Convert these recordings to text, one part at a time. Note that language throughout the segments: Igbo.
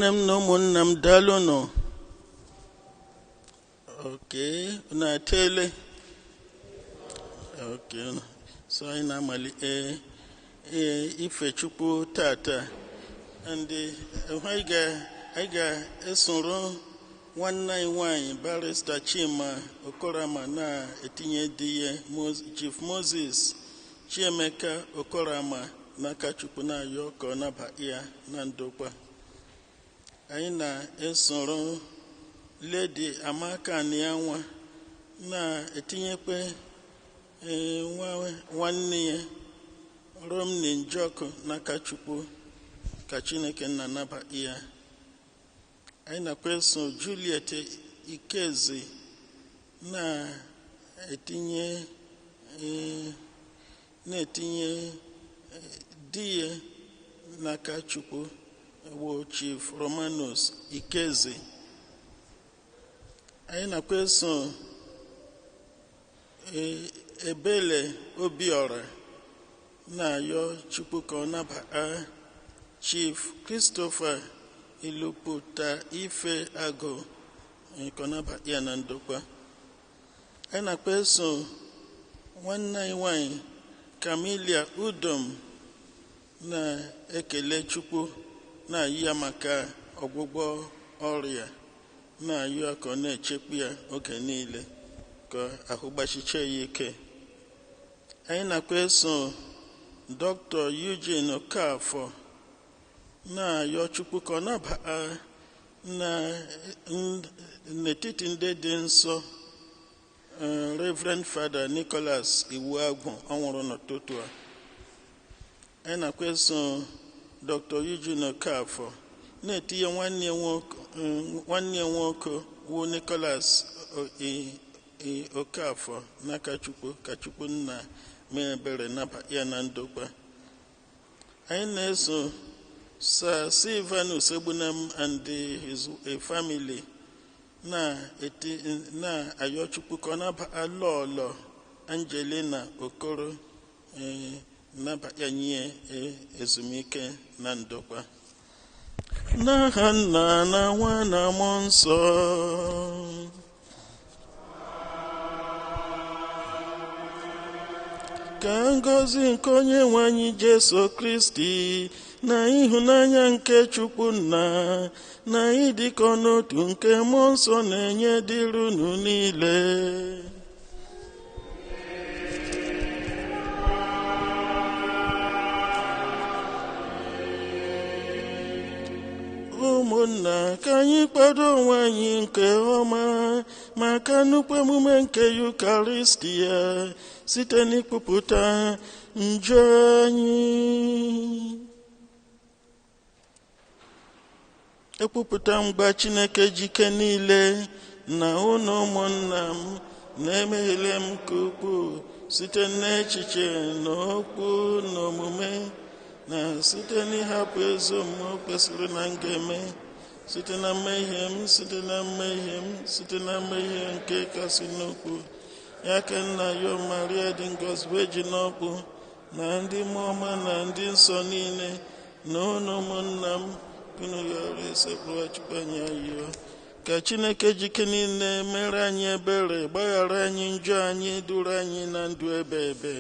Ụmụnne m na ụmụnna m, daalụnụ. Okay, unu atele. Okay, so anyị na-amalite ife Chukwu tata. And anyị ga-esoro nwanne anyị nwanyị, Barrister Chima Okorama, na-etinye di ya, Chief Moses Chiemeka Okorama, n'aka Chukwu, na-ayọ ka ọ nabata ya na ndokwa. Anyị na-esoro Lady Amaka Anianwa na-etinyekwe nwanne ya Romney Njọkụ n'aka Chukwu, ka Chineke na-anabata ya. Anyị nakwa eso Juliet Ikezi na-etinye di ya n'aka Chukwu, bụ Chief Romanus Ikezi. Anyị nakwa eso Ebele Obiora na-ayọ Chukwu ka ọ nabata Chief Christopher Iluputa Ife Agụ, ka ọ nabata ya na ndokwa. Anyị nakwa eso nwanne anyị nwanyị Camilia Udom na-ekele Chukwu, na-ayọ ya maka ọgwụgwọ ọrịa, na-ayọ ka ọ na-echekwa ya oge niile, ka ahụ gbachiche ya ike. Anyị nakwa eso Dr. Eugene Okafor na-ayọ Chukwu ka ọ nabata n'etiti ndị dị nsọ Reverend Father Nicholas Iwuagwu, ọ nwụrụ n'ụtụtụ a. Anyị nakwa eso Dr. Eugene Okafor na-etinye nwanne ya nwoke wu Nicholas Okafor n'aka Chukwu, ka Chukwu nna mee ebere nabata ya na ndokwa. Anyị na-eso Sir Silvanus Egbunam and his family na-ayọ Chukwu ka ọ nabata Lọlọ Angelina Okoro, nabata nye ezumike na ndokwa. N'aha Nna na Nwa na Mmụọ Nsọ. Ka ngọzi nke onye nwe anyị Jesu Kristi na ịhụnanya nke Chukwu Nna na ịdịkọ n'otu nke Mmụọ Nsọ na-enye dịrị unu niile. Ụmụnna, ka anyị kwado onwe anyị nke ọma maka nnukwu emume nke Yukaristia site n'ikwupụta njọ anyị. Ekwupụta mgba Chineke jike niile na unu ụmụnna m na-emehiele m nke ukwuu site n'echiche na okwu na omume, na site n'ịhapụ ezi omume kwesịrị na m ga-eme, site na mmehie m, site na mmehie m, site na mmehie nke kasị n'ukwu. Ya ka nna ya Maria dị ngọzi Virgin ọkpụ na ndị mmụọ ọma na ndị nsọ niile na unu ụmụnna m, unu ghara esekpụrụ Chukwu anyị ayọ. Ka Chineke jike niile mere anyị ebere, gbaghara anyị njọ anyị, duru anyị na ndụ ebe ebe.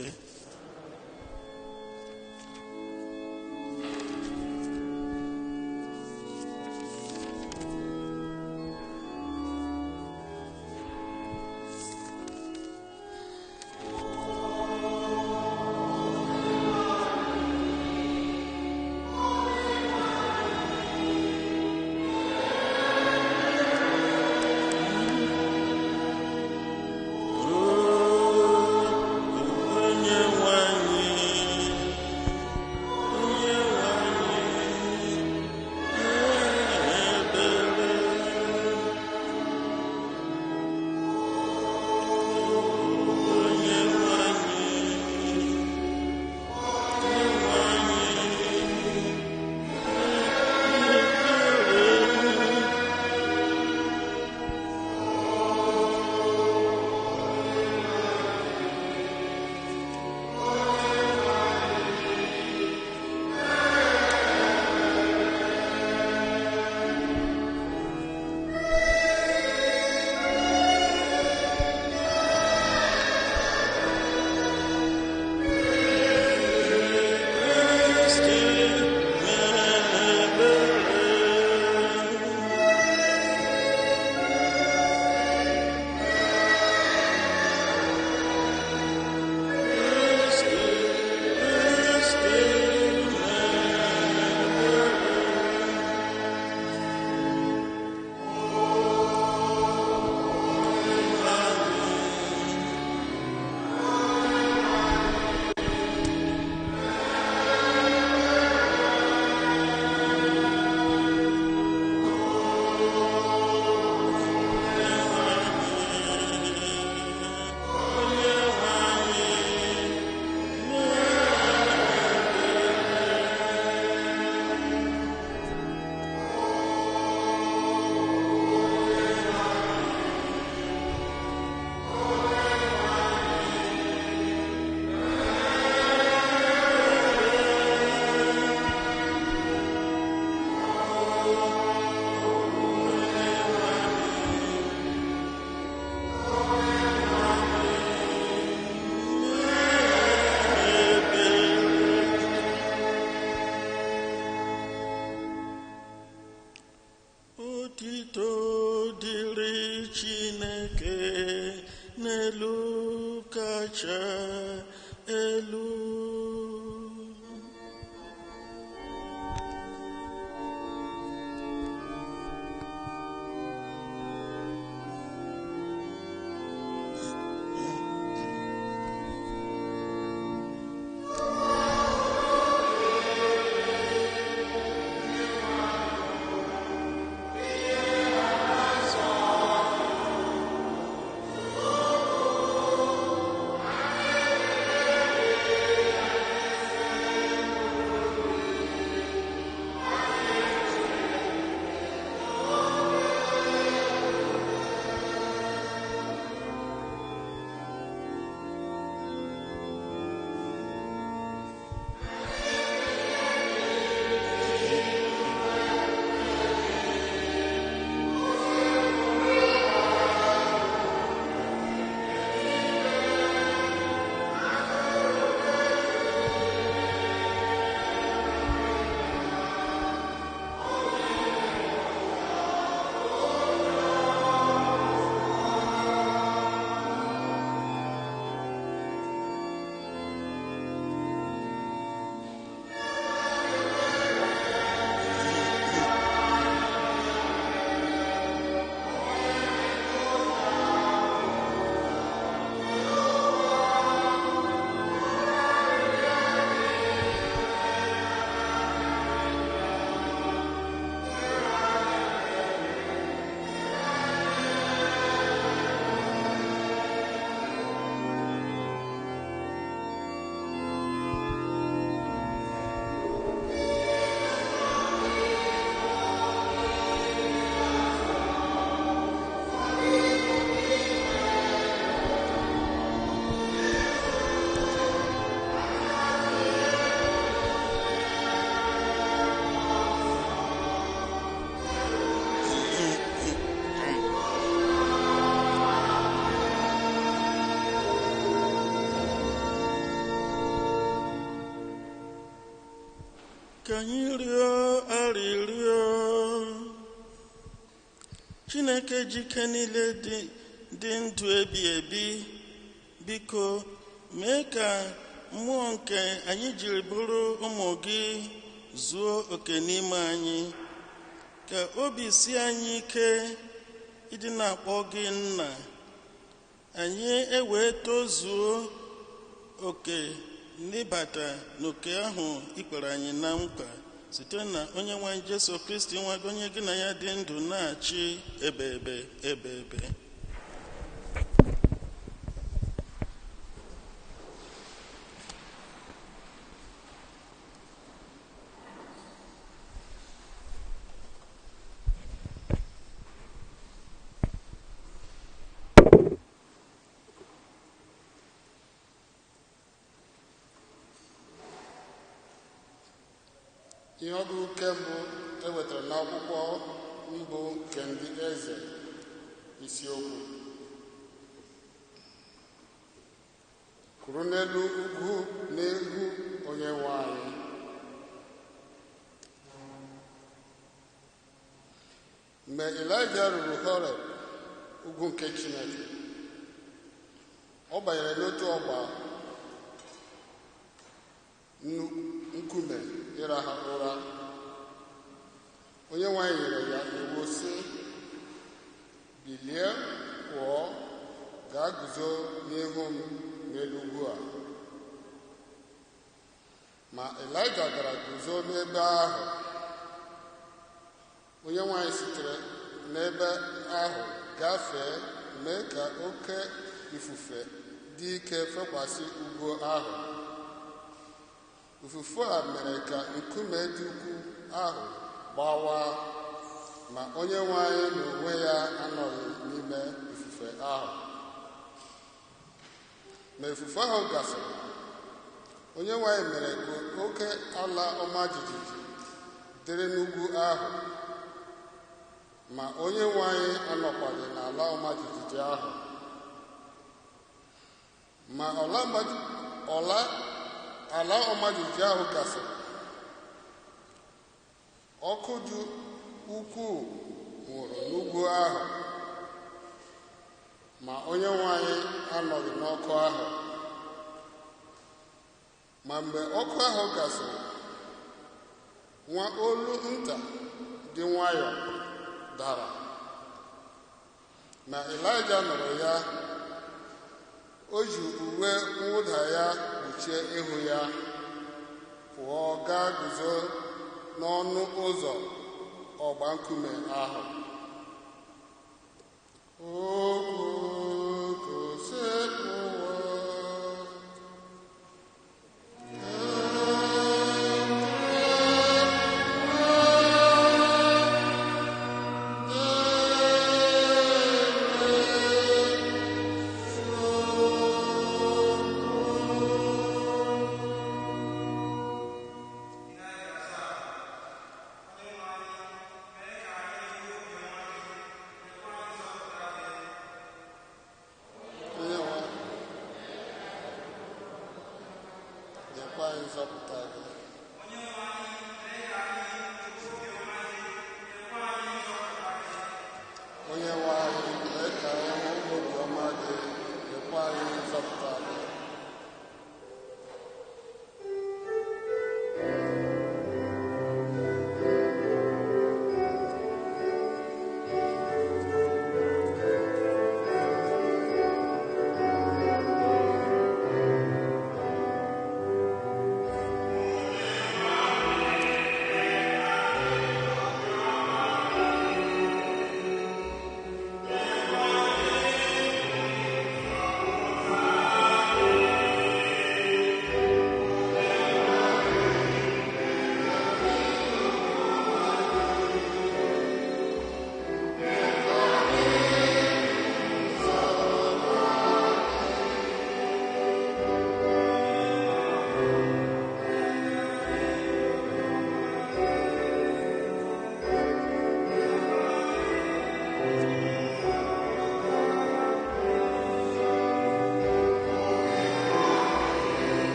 Onye Chineke n'elu kacha elu. Ka anyị rịọ arịrịọ. Chineke jike niile dị ndụ ebi ebi, biko mee ka mmụọ nke anyị jiri bụrụ ụmụ gị zuo oke n'ime anyị, ka obi sie anyị ike ịdị na-akpọ gị nna, anyị ewee tozuo oke n'ịbata n'oke ahụ ikpere anyị na nkwa, site na onye nwe anyị Jesu Kristi nwa gị, onye gị na ya dị ndụ na-achị ebe ebe ebe ebe. Ihe ọgụgụ nke mbụ e wetara n'akwụkwọ mbụ nke ndị eze, isiokwu kwuru n'elu ugwu n'ihu onye nwe anyị. Mgbe Ịlaịja ruru Horeb, ugwu nke Chineke, ọ banyere n'otu ọgba nkume ịraha ụra. Onye nwe anyị nyere ya iwu sị, bilie pụọ gaa guzo n'ihu m n'elu ugwu a. Ma Ịlaịja gara guzo n'ebe ahụ. Onye nwe anyị sitere n'ebe ahụ gafee, mee ka oke ifufe dị ike fekwasị ugwu ahụ. Ifufe a mere ka nkume dị ukwuu ahụ gbawaa, ma onye nwe anyị n'onwe ya anọghị n'ime ifufe ahụ. Ma ifufe ahụ gasịrị, onye nwe anyị mere ka oke ala ọma jijiji dịrị n'ugwu ahụ, ma onye nwe anyị anọkwaghị n'ala ọma jijiji ahụ. Ma ala ọma jijiji ahụ gasịrị, ọkụ dị ukwuu nwụrụ n'ugwu ahụ. Ma Onyenwe anyị anọghị n'ọkụ ahụ. Ma mgbe ọkụ ahụ gasịrị, nwa olu nta dị nwayọọ dara. Ma Ịlaịja nụrụ ya, o ji uwe mwụda ya kpuchie ihu ya, pụọ gaa guzo n'ọnụ ụzọ ọgba nkume ahụ. Okwu Osebụwa. Onye nwe nyekwa anyị nzọpụta gị. Onye nwe anyị, mee ka anyị hụ obiọma gị, nyekwa anyị nzọpụta gị.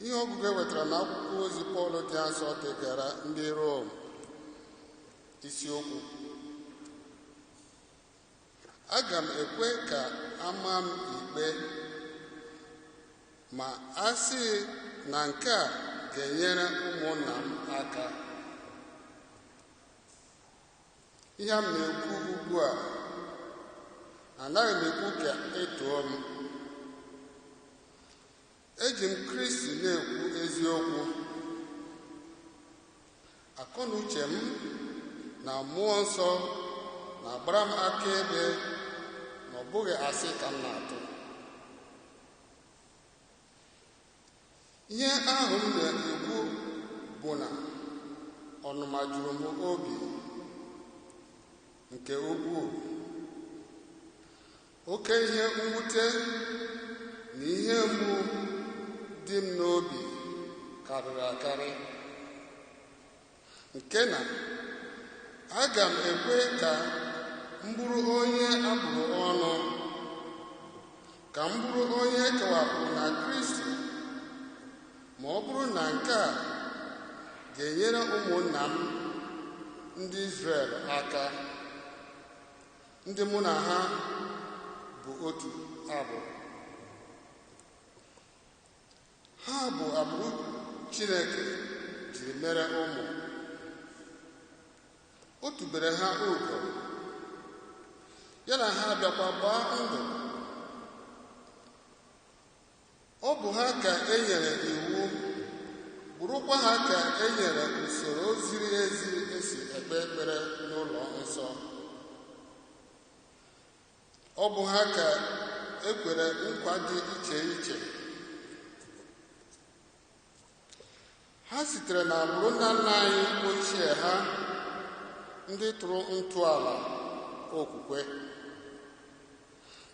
Ihe ọgụgụ e wetara na akwụkwọ ozi Pọl dị asọ degara ndị Rom. Isiokwu: aga m ekwe ka ama m ikpe ma a sị na nke a ga-enyere ụmụnna m aka. Ihe m na-ekwu ugbu a, anaghị m ekwu ka etoo m. Eji m Kristi na-ekwu eziokwu. Akọ na uche m na mmụọ nsọ na-agbara m akaebe na ọ bụghị asị ka m na-atụ. Ihe ahụ m na-ekwu bụ na ọnụma juru m obi nke ukwuu. Oke ihe mwute na ihe mgbu dị m n'obi karịrị akarị, nke na aga m ekwe ka m bụrụ onye abụrụ ọnụ, ka m bụrụ onye kewapụrụ na Kristi, ma ọ bụrụ na nke a ga-enyere ụmụnna m ndị Izrel aka, ndị mụ na ha bụ otu agbụrụ. Ha bụ agbụrụ Chineke jiri mere ụmụ. O tubere ha ugo, ya na ha bịakwa gbaa ndụ. Ọ bụ ha ka e nyere iwu, bụrụkwa ha ka e nyere usoro ziri ezi esi ekpe ekpere n'ụlọ nsọ. Ọ bụ ha ka e kwere nkwa dị iche iche. Ha sitere n'agbụrụ nna nna anyị ochie ha, ndị tụrụ ntọala okwukwe.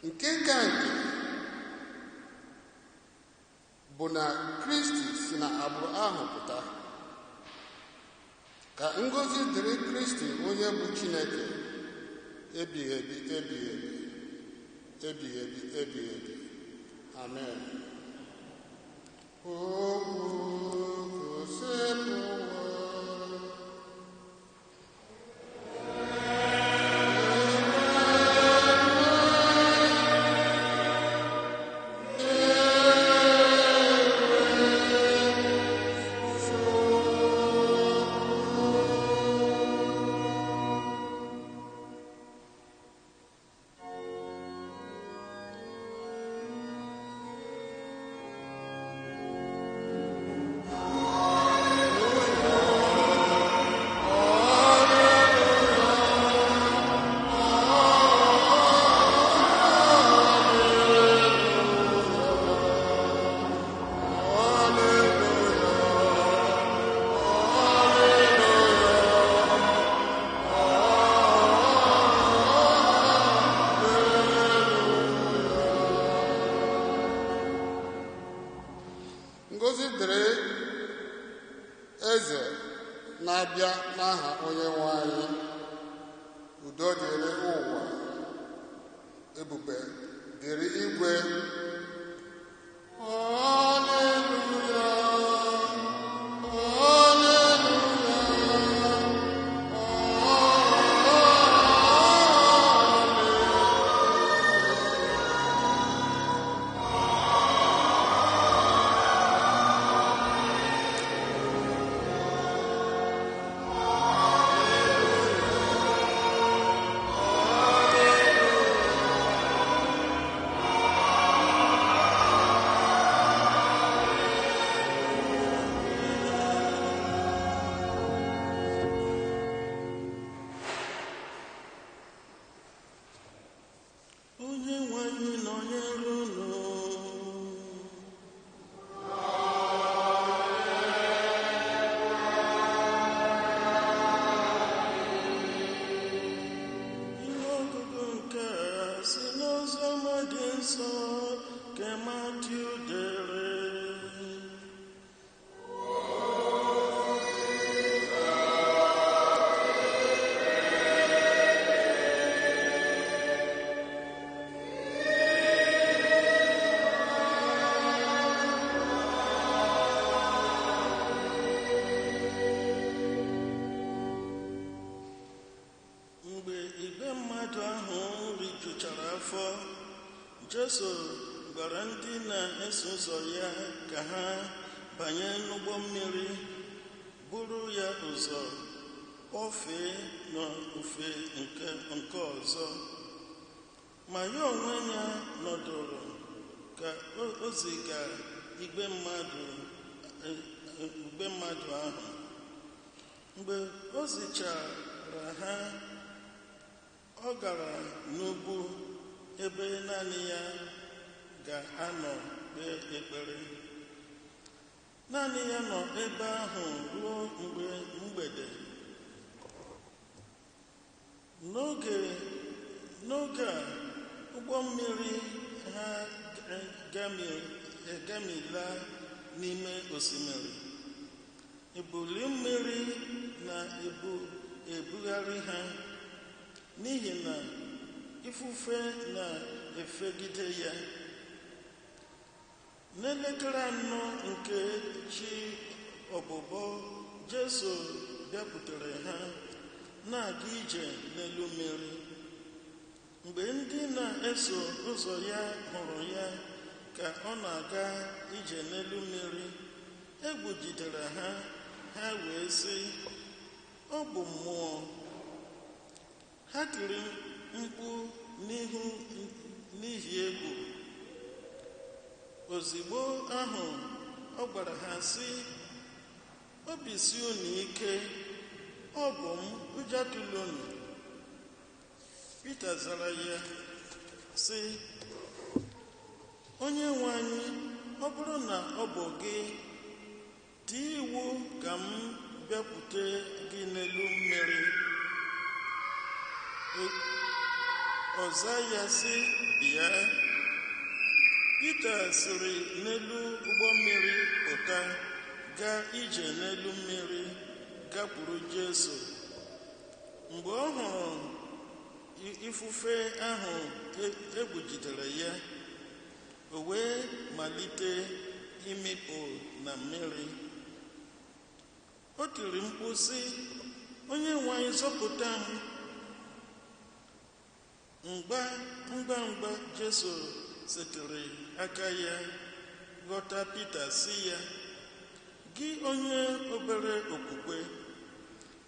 Nke ka nke bụ na Kristi si na agbụrụ ahụ pụta. Ka ngọzi dịrị Kristi onye bụ Chineke ebighị ebi ebighị ebi ebighị ebi ebighị ebi. Amen. Okwu Osebụwa. Ngọzi dịrị eze na-abịa n'aha onye nwe anyị. Udo dịrị ụwa, ebube dịrị igwe. Haleluya, haleluya, Jesu gwara ndị na-eso ụzọ ya ka ha banye n'ụgbọ mmiri buru ya ụzọ kpọfee n'ofe nke ọzọ. Ma ya onwe ya nọdụrụ ka o ziga igwe mmadụ ahụ. Mgbe o zichara ha, ọ gara n'ugwu ebe naanị ya ga-anọ kpee ekpere. Naanị ya nọ ebe ahụ ruo mgbe mgbede. N'oge a, ụgbọ mmiri ha gamila n'ime osimiri. Ebili mmiri na-ebugharị ha n'ihi na ifufe na-efegide ya. N'elekere 4 nke chi ọbụbọ, Jesu bịakwutere ha na-aga ije n'elu mmiri. Mgbe ndị na-eso ụzọ ya hụrụ ya ka ọ na-aga ije n'elu mmiri, egwu jidere ha, ha wee sị, "Ọ bụ mmụọ." Ha tiri mkpu n'ihi egwu. Ozigbo ahụ ọ gwara ha sị, "Obi sie unu ike, ọ bụ m, ụjọ atụla unu." Pita zara ya sị, "Onye nwe anyị, ọ bụrụ na ọ bụ gị, tie iwu ka m bịakwute gị n'elu mmiri." Ọ zaa ya sị, "Bịa." Pita siri n'elu ụgbọ mmiri pụta gaa ije n'elu mmiri gakwuru Jesu. Mgbe ọ hụrụ ifufe ahụ egwu jidere ya, o wee malite imikpu na mmiri. O tiri mkpu sị, "Onye nwe anyị, zọpụta m." Ngwa ngwa Jesu setịrị aka ya ghọta Pita sị ya, "Gị onye obere okwukwe,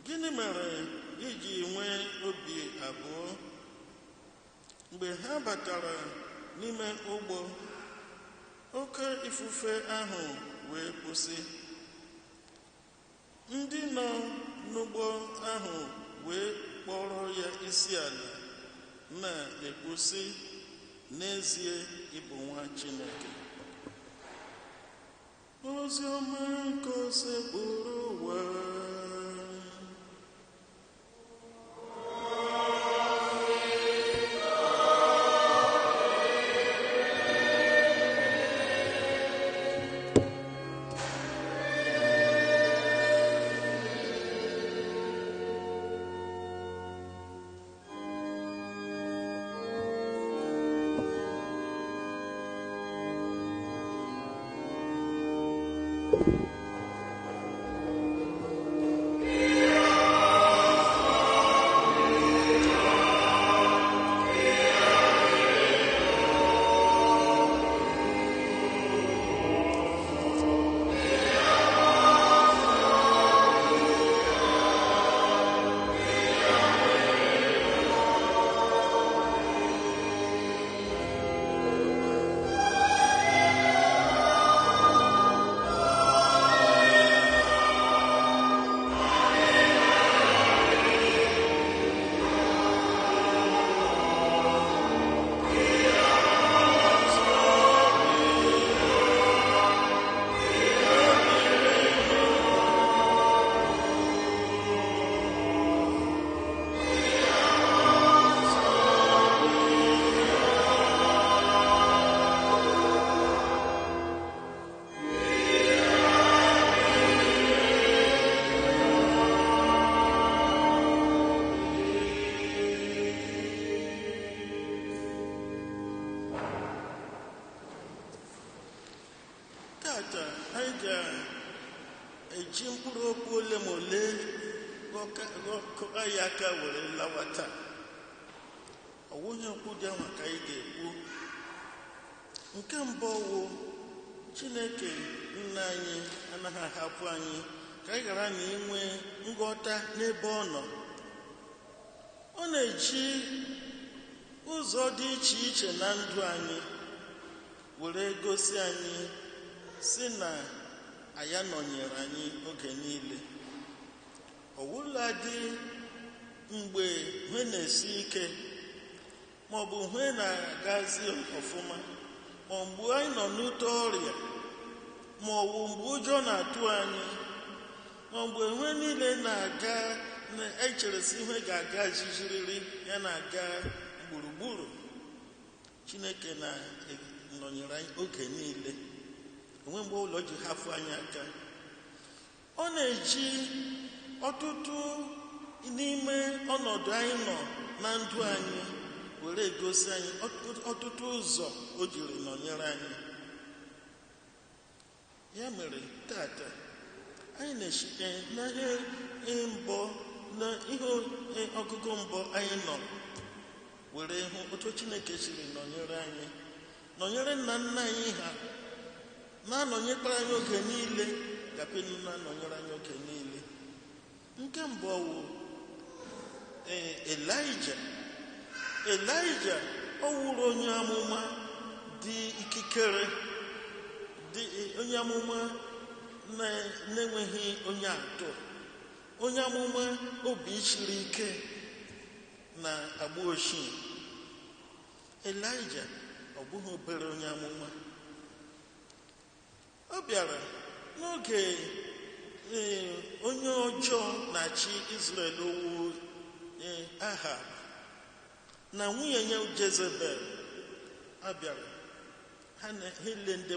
gịnị mere iji nwee obi abụọ?" Mgbe ha batara n'ime ụgbọ, oke ifufe ahụ wee kwụsị. Ndị nọ n'ụgbọ ahụ wee kpọrọ ya isi ala na-ekwu sị, "N'ezie ị bụ nwa Chineke." Ozi ọma nke osekpụrụ ụwa. Tata anyị ga-eji mkpụrụ okwu ole ma ole ghọkọ ya aka were lawa taa. Ọ wụghị okwu dị ahụ ka anyị ga-ekwu. Nke mbụ wụ Chineke nna anyị anaghị ahapụ anyị ka anyị ghara na inwe nghọta n'ebe ọ nọ. Ọ na-eji ụzọ dị iche iche na ndụ anyị were gosi anyị si na aya nọnyere anyị oge niile. Ọwụladị mgbe hwe na-esi ike maọbụ hwe na-agazi ọfụma, ma mgbe anyị nọ n'ute ọrịa, ma ọ bụ mgbe ụjọ na-atụ anyị, ma mgbe hwe niile na-aga na-echeresi ihe ga-aga jijiriri ya na-aga gburugburu, Chineke na-nọnyere anyị oge niile. Onwe mgbe ụlọ ji hafụ anyị aka. Ọ na-eji ọtụtụ n'ime ọnọdụ anyị nọ na ndụ anyị were gosi anyị ọtụtụ ụzọ o jiri nọnyere anyị. Ya mere tata anyị na-eshite n'ihe mbụ na ihe ọgụgụ mbụ anyị nọ were hụ otu Chineke siri nọnyere anyị, nọnyere nna nna anyị ha, na-anọnyekwara anyị oge niile, gapenu na-anọnyere anyị oge niile. Nke mbụ wụ Elaịja. Elaịja ọ wụrụ onye amụma dị ikikere, dị onye amụma na-enweghị onye atụ, onye amụma obi siri ike na agba ochie. Elaịja ọ bụghị obere onye amụma. Ọ bịara n'oge onye ọjọọ na-achị Izrel owu Ahab na nwunye ya Jezebel. A bịara ha na-ele ndị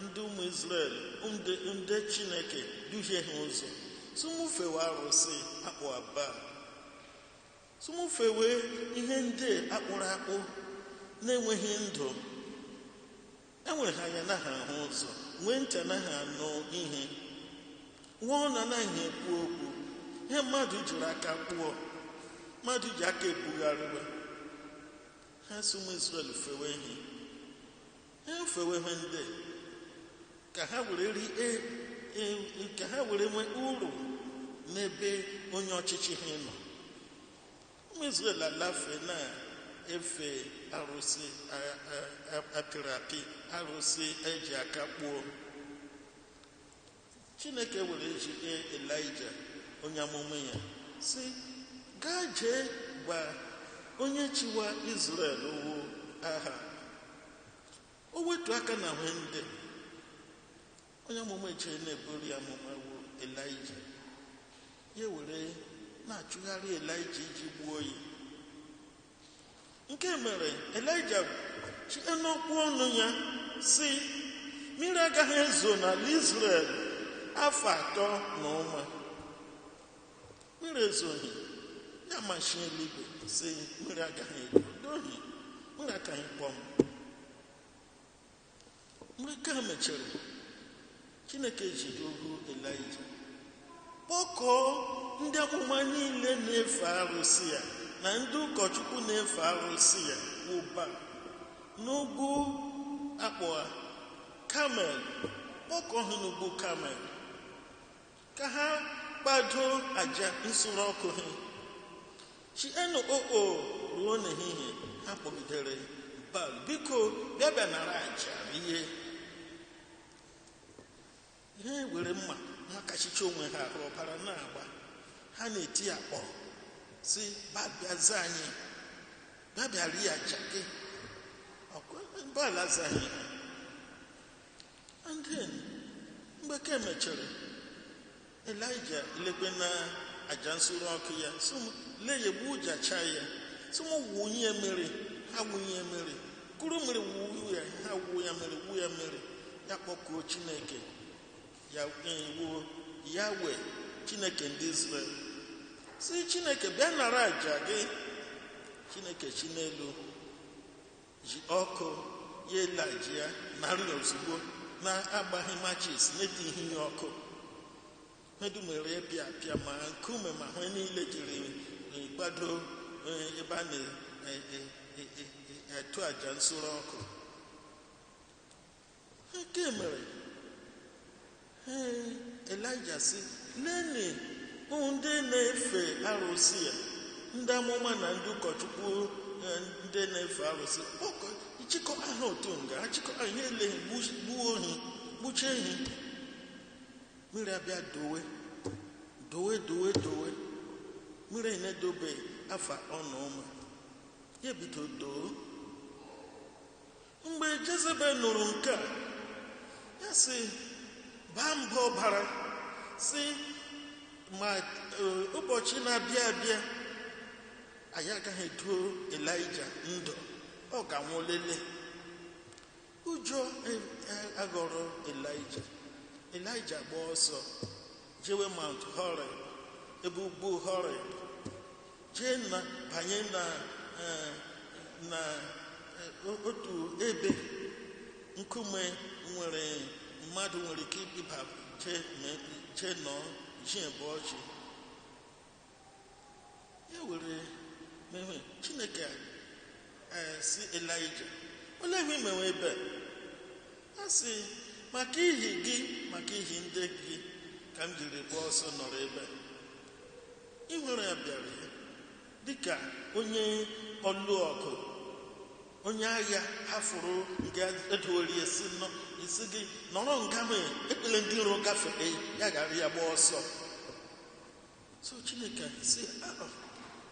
ndị ụmụ Izrel, ndị Chineke, duhie ha ụzọ, sụmụfewe arụsị akpụ aba, sụmụfewe ihe ndị akpụrụ akpụ na-enweghị ndụ. Enwere ha anya naghị ahụ ụzọ, nwee ntị anaghị anụ ihe, nwee ọnụ anaghị ekwu okwu. Ihe mmadụ jiri aka kpụọ, mmadụ ji aka ebugharịwa. Ha sị ụmụ Izrel fewe ihe, ha fewe ihe ndị ka ha were ka ha were nwee uru n'ebe onye ọchịchị ha nọ. Ụmụ Izrel alafe na-efe arụsị apịrị apị, arụsị eji aka kpụọ. Chineke were jide Elaịja onye amụma ya sị, gaa jee gwa onye chịwa Izrel wụ aha o wetu aka na hwe ndị onye amụma echere na-eburu ya amụma wụ Elaịja. Ya were na-achụgharị Elaịja iji gbuo ya. Nke mere Elaịja chie n'okwu ọnụ ya sị, mmiri agaghị ezo n'ala Izrel afọ 3 na ụma. Mmiri ezoghị, ya machie eluigwe sị mmiri agaghị ezo, dohi mmiri akaghị kpọm. Mgbe nke a mechara, Chineke jiri ohu Elaịja kpọkọọ ndị amụma niile na-efe arụsị ya na ndị ụkọchukwu na-efe arụsị ya wụba n'ugwu akpọ Kamel. Kpọkọọ ha n'ugwu Kamel ka ha kpado aja nsure ọkụ ha. Chienu oo ruo n'ehihie ha kpọgidere Baal, biko bịa bịa nara aja rie. Ha were mma ha kachicha onwe ha arụ, ọbara na-agba. Ha na-eti akpọ si, Baal bịa zaa anyị, bịa bịa rie aja gị. Baal azaghị ha. And then mgbe ka emechara, Elaịja lekwe na aja nsure ọkụ ya, lee ya gbuo jacha ya, sị m wunye mmiri. Ha wunye mmiri, kuru mmiri wuo ya, ha wuo ya mmiri, wuo ya mmiri. Ya kpọkuo Chineke ya, wuo Yahweh Chineke ndị Izrel, sị Chineke bịa nara aja gị. Chineke chi n'elu ji ọkụ ya Elaịja ya narị ozugbo na-agbaghị machis, na-etighi ya ọkụ. Medumere pịa pịa ma nkume ma hụ niile jiri gbado ebe a na-etu aja nsure ọkụ. Nke mere ee Elaịja sị, leni ndị na-efe arụsị ya, ndị amụma na ndị ụkọchukwu, ndị na-efe arụsị, chịkọ ha otu nga achịkọ ha ihe eleghị, gbuo ohi, gbuchie ehi. Mmiri abịa dowe dowe dowe dowe, mmiri na-edobe afa ọnụ ụma ya bido doo. Mgbe Jezebel nụrụ nke a, ya sị baa mba ọbara, sị ma ụbọchị na-abịa abịa anyị agaghị edo Elaịja ndụ, ọ ga-anwụ lele. Ụjọ aghọrọ Elaịja. Elaịja gbaa ọsọ jewe Mount Horeb, ebe ugwu Horeb, jee na banye na otu ebe nkume nwere mmadụ nwere ike ịba jee nọ ji ebe ọchị ya were mewe. Chineke si Elaịja, olee ihe imewe ebe a? Sị maka ihi gị, maka ihi ndị gị ka m jiri gbaa ọsọ nọrọ ebe. Ihere ya bịara ya dịka onye ọlụ ọgụ, onye agha hafụrụ nga edowere ya, isi gị nọrọ nga mee ekpele ndị iro gafee ya ghara ya gbaa ọsọ. So Chineke si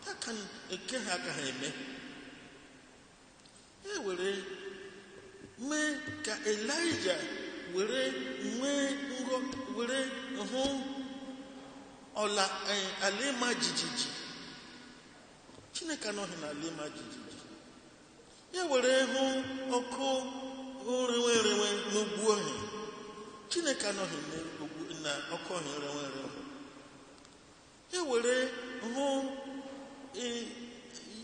ya ka nke ha agaghị eme. E were mee ka Elaịja were nwee nghọ, were hụ ọla ala ịma jijiji. Chineke anọghị n'ala ịma jijiji. Ya were hụ ọkụ rewe rewe n'ugwu ohi. Chineke anọghị na ọkụ ohi rewe rewe. Ya were hụ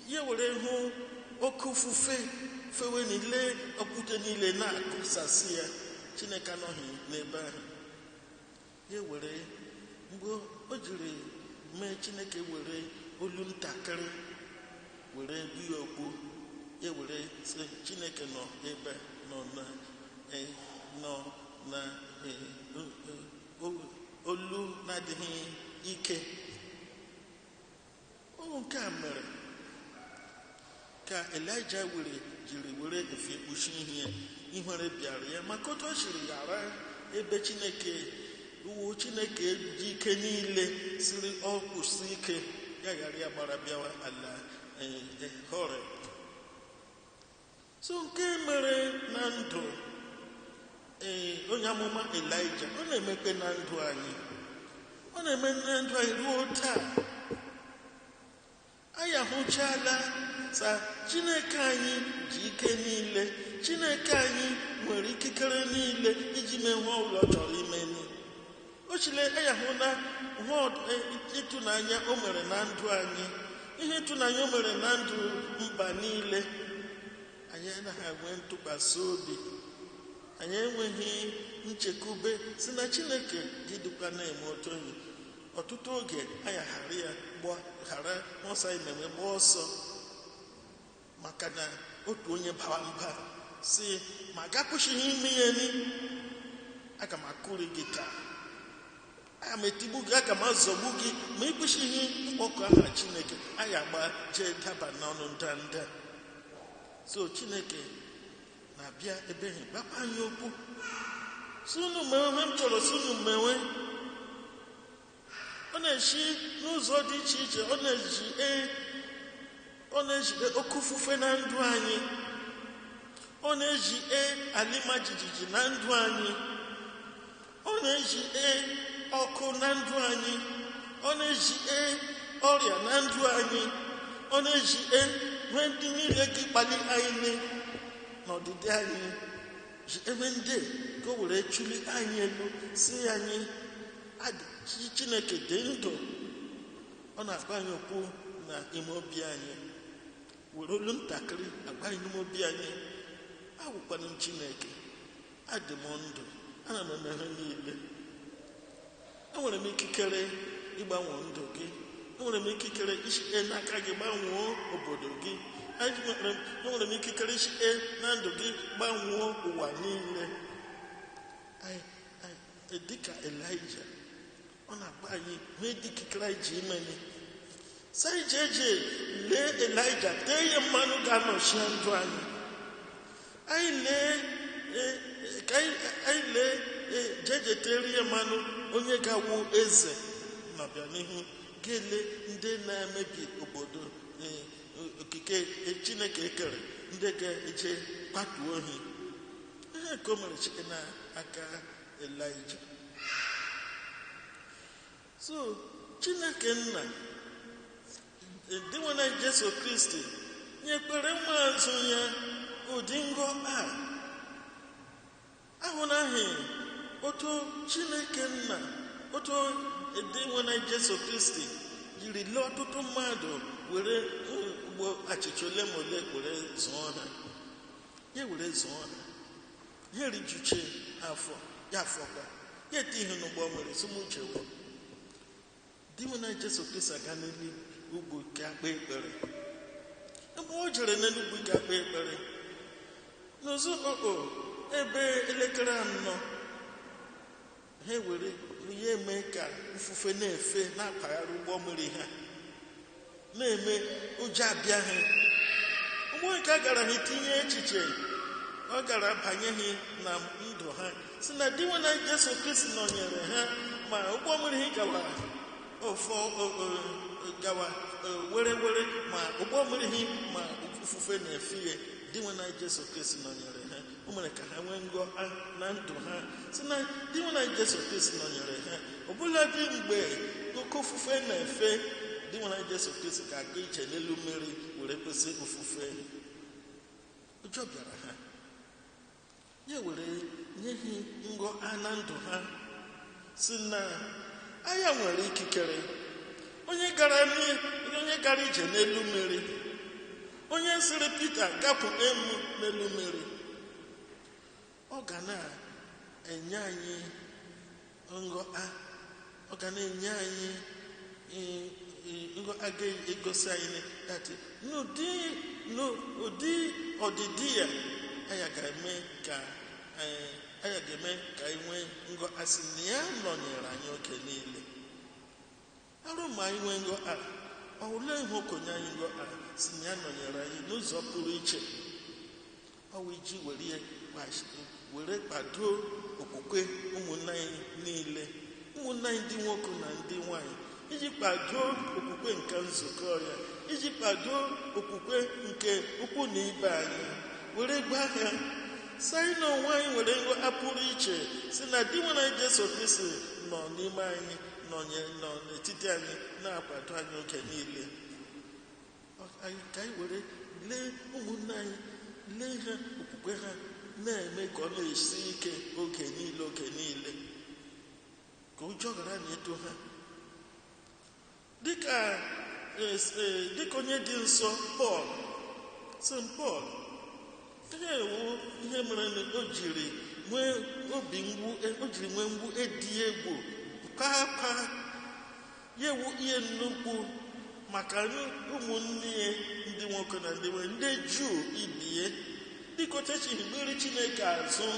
ya were hụ oke ofufe fewe niile, okwute niile na-akụsasị ya. Chineke anọghị n'ebe ahụ. Ya were mgbe o jiri mee Chineke were olu ntakịrị were buo okpu, ya were sị Chineke nọ ebe nọ na nọ na olu na-adịghị ike. Ọ nke a mere ka Elaịja were jiri were efe kpuchi ihe ihere bịara ya, maka otu o siri ghara ebe Chineke uwe Chineke ji ike niile siri ọ kwụsị ike ya ghara ya gbara bịawa ala Horeb. So nke mere na ndụ onye amụma Elaịja, ọ na-emekpe na ndụ anyị, ọ na-eme na ndụ anyị ruo taa. Anyị ahụchala sa Chineke anyị ji ike niile, Chineke anyị nwere ikikere niile iji mee ihe ọbụla ọ chọrọ ime. O chile anyị ahụ na ịtụnanya o mere na ndụ anyị, ihe ịtụnanya o mere na ndụ mba niile. Anyị anaghị enwe ntụkwasị obi, anyị enweghị nchekwube si na Chineke dịdịkwa na-eme otu onye. Ọtụtụ oge anyị ghara ya ghara ọsọ anyị na-eme gbaa ọsọ, maka na otu onye bara mba si ma gakwụsịghị ime ihe ni, aga m akụri gị taa, aga m etigbu gị, aga m azọgbu gị, ma ị kwụsịghị mkpọkọ aha Chineke. Anyị agba jee daba n'ọnụ ndanda. So Chineke na-abịa ebe ha gbakwa anyị okwu, si unu mewe ihe m chọrọ, si unu mewe. Ọ na-esi n'ụzọ dị iche iche, ọ na-ejide oke ofufe na ndụ anyị, ọ na-eji alịma jijiji na ndụ anyị, ọ na-eji ọkụ na ndụ anyị, ọ na-eji ọrịa na ndụ anyị, ọ na-eji ihe ndị niile gị kpali anyị n'ọdịdị anyị, ji ebe ndị ka o were chuli anyị elu, si anyị Chineke dị ndụ. Ọ na-agwa anyị okwu na ime obi anyị, were olu ntakịrị agwa anyị n'ime obi anyị, awụkwana m Chineke, adị m ndụ, ana m eme ihe niile, enwere m ikikere ịgbanwe ndụ gị, enwere m ikikere isite n'aka gị gbanwee obodo gị, enwere m ikikere isite na ndụ gị gbanwee ụwa niile. Anyị dịka Elijah, ọ na-agba anyị nwee dị ikikere anyị ji imeni sị anyị jee jee lee Elijah, tee ya mmanụ ga-anọchi ndụ anyị. Anyị lee ka anyị lee jee jee tere ya mmanụ onye ga-awụ eze n'ọbịanihu, ga-ele ndị na-emebi obodo okike Chineke kere, ndị ga-eje kwatuo ohi. Ihe nke o mere site n'aka Elijah. So Chineke nna Dinwenụ Jesu Kristi nyekwere ụmụazụ ya ụdị ngọ a. Ahụnaghị otu Chineke nna, otu Dinwenụ Jesu Kristi jiri lee ọtụtụ mmadụ were ugbo achịcha ole ma ole were zụọ ha. Ya were zụọ ha. Ya rijuche afọ, ya afọkwa. Ya ete ihe n'ụgbọ mmiri sị m uche wee. Dinwenụ Jesu Kristi aga n'elu ugwu ka kpee ekpere. Ebe o jere n'elu ugwu ka kpee ekpere, n'ụzọ okpo ebe elekere 4, ha were ihe eme ka ifufe na-efe na-akpagharị ụgbọ mmiri ha, na-eme ụjọ abịa ha. Ụgbọ nke a gara ha tinye echiche, ọ gara banye ha na ndụ ha, si na Dinwenụ Jesu Kristi nọnyere ha, ma ụgbọ mmiri ha gawara ofo gawa were were, ma ụgbọ mmiri ha ma ifufe na-efe ya, Dinwenụ Jesu Kristi nọnyere ha. O mere ka ha nwee ngọ na ndụ ha, si na Dinwenụ Jesu Kristi nọnyere ha. Ọbụladị mgbe oke ofufe na-efe, Dinwenụ Jesu Kristi ga-aga ije n'elu mmiri were kwụsị ofufe. Ụjọ bịara ha, ya were nye ha ngọ na ndụ ha, si na anya nwere ikikere. Onye gara ije n'elu mmiri, onye sịrị Pita gapụ emu n'elu mmiri, ọ ga na-enye anyị nghọta, ọ ga na-enye anyị nghọta ga-egosi anyị that n'ụdị ọdịdị ya, anyị ga-eme ka anyị nwee nghọta sị na ya nọnyere anyị oge niile. Arụ ma anyị nwee nghọta, ọ olee ihe okenye anyị nghọta sị na ya nọnyere anyị n'ụzọ pụrụ iche, ọ wụ iji were kwado okwukwe ụmụnne anyị niile, ụmụnne anyị ndị nwoke na ndị nwanyị, iji kwado okwukwe nke nzukọ ya, iji kwado okwukwe nke ukwu na ibe anyị, were gwa ha sị anyị na onwe anyị nwere nghọta pụrụ iche, si na Dinwenụ Jesu Kristi nọ n'ime anyị, nọ n'etiti anyị, na-akwado anyị oge niile. Ka anyị were lee ụmụnne anyị, lee ha okwukwe ha, na-eme ka ọ na-esi ike oge niile oge niile, ka ụjọ ghara na-eto ha. Dịka onye dị nsọ Pọl, St. Paul, ihe ewu ihe mere na o jiri nwee obi mgbu, o jiri nwee mgbu edi egwu paa ya ewu ihe nnukwu maka ụmụnne ya ndị nwoke na ndị nwanyị, ndị Juu ibie, dịka ochechiri mmiri Chineke azụ,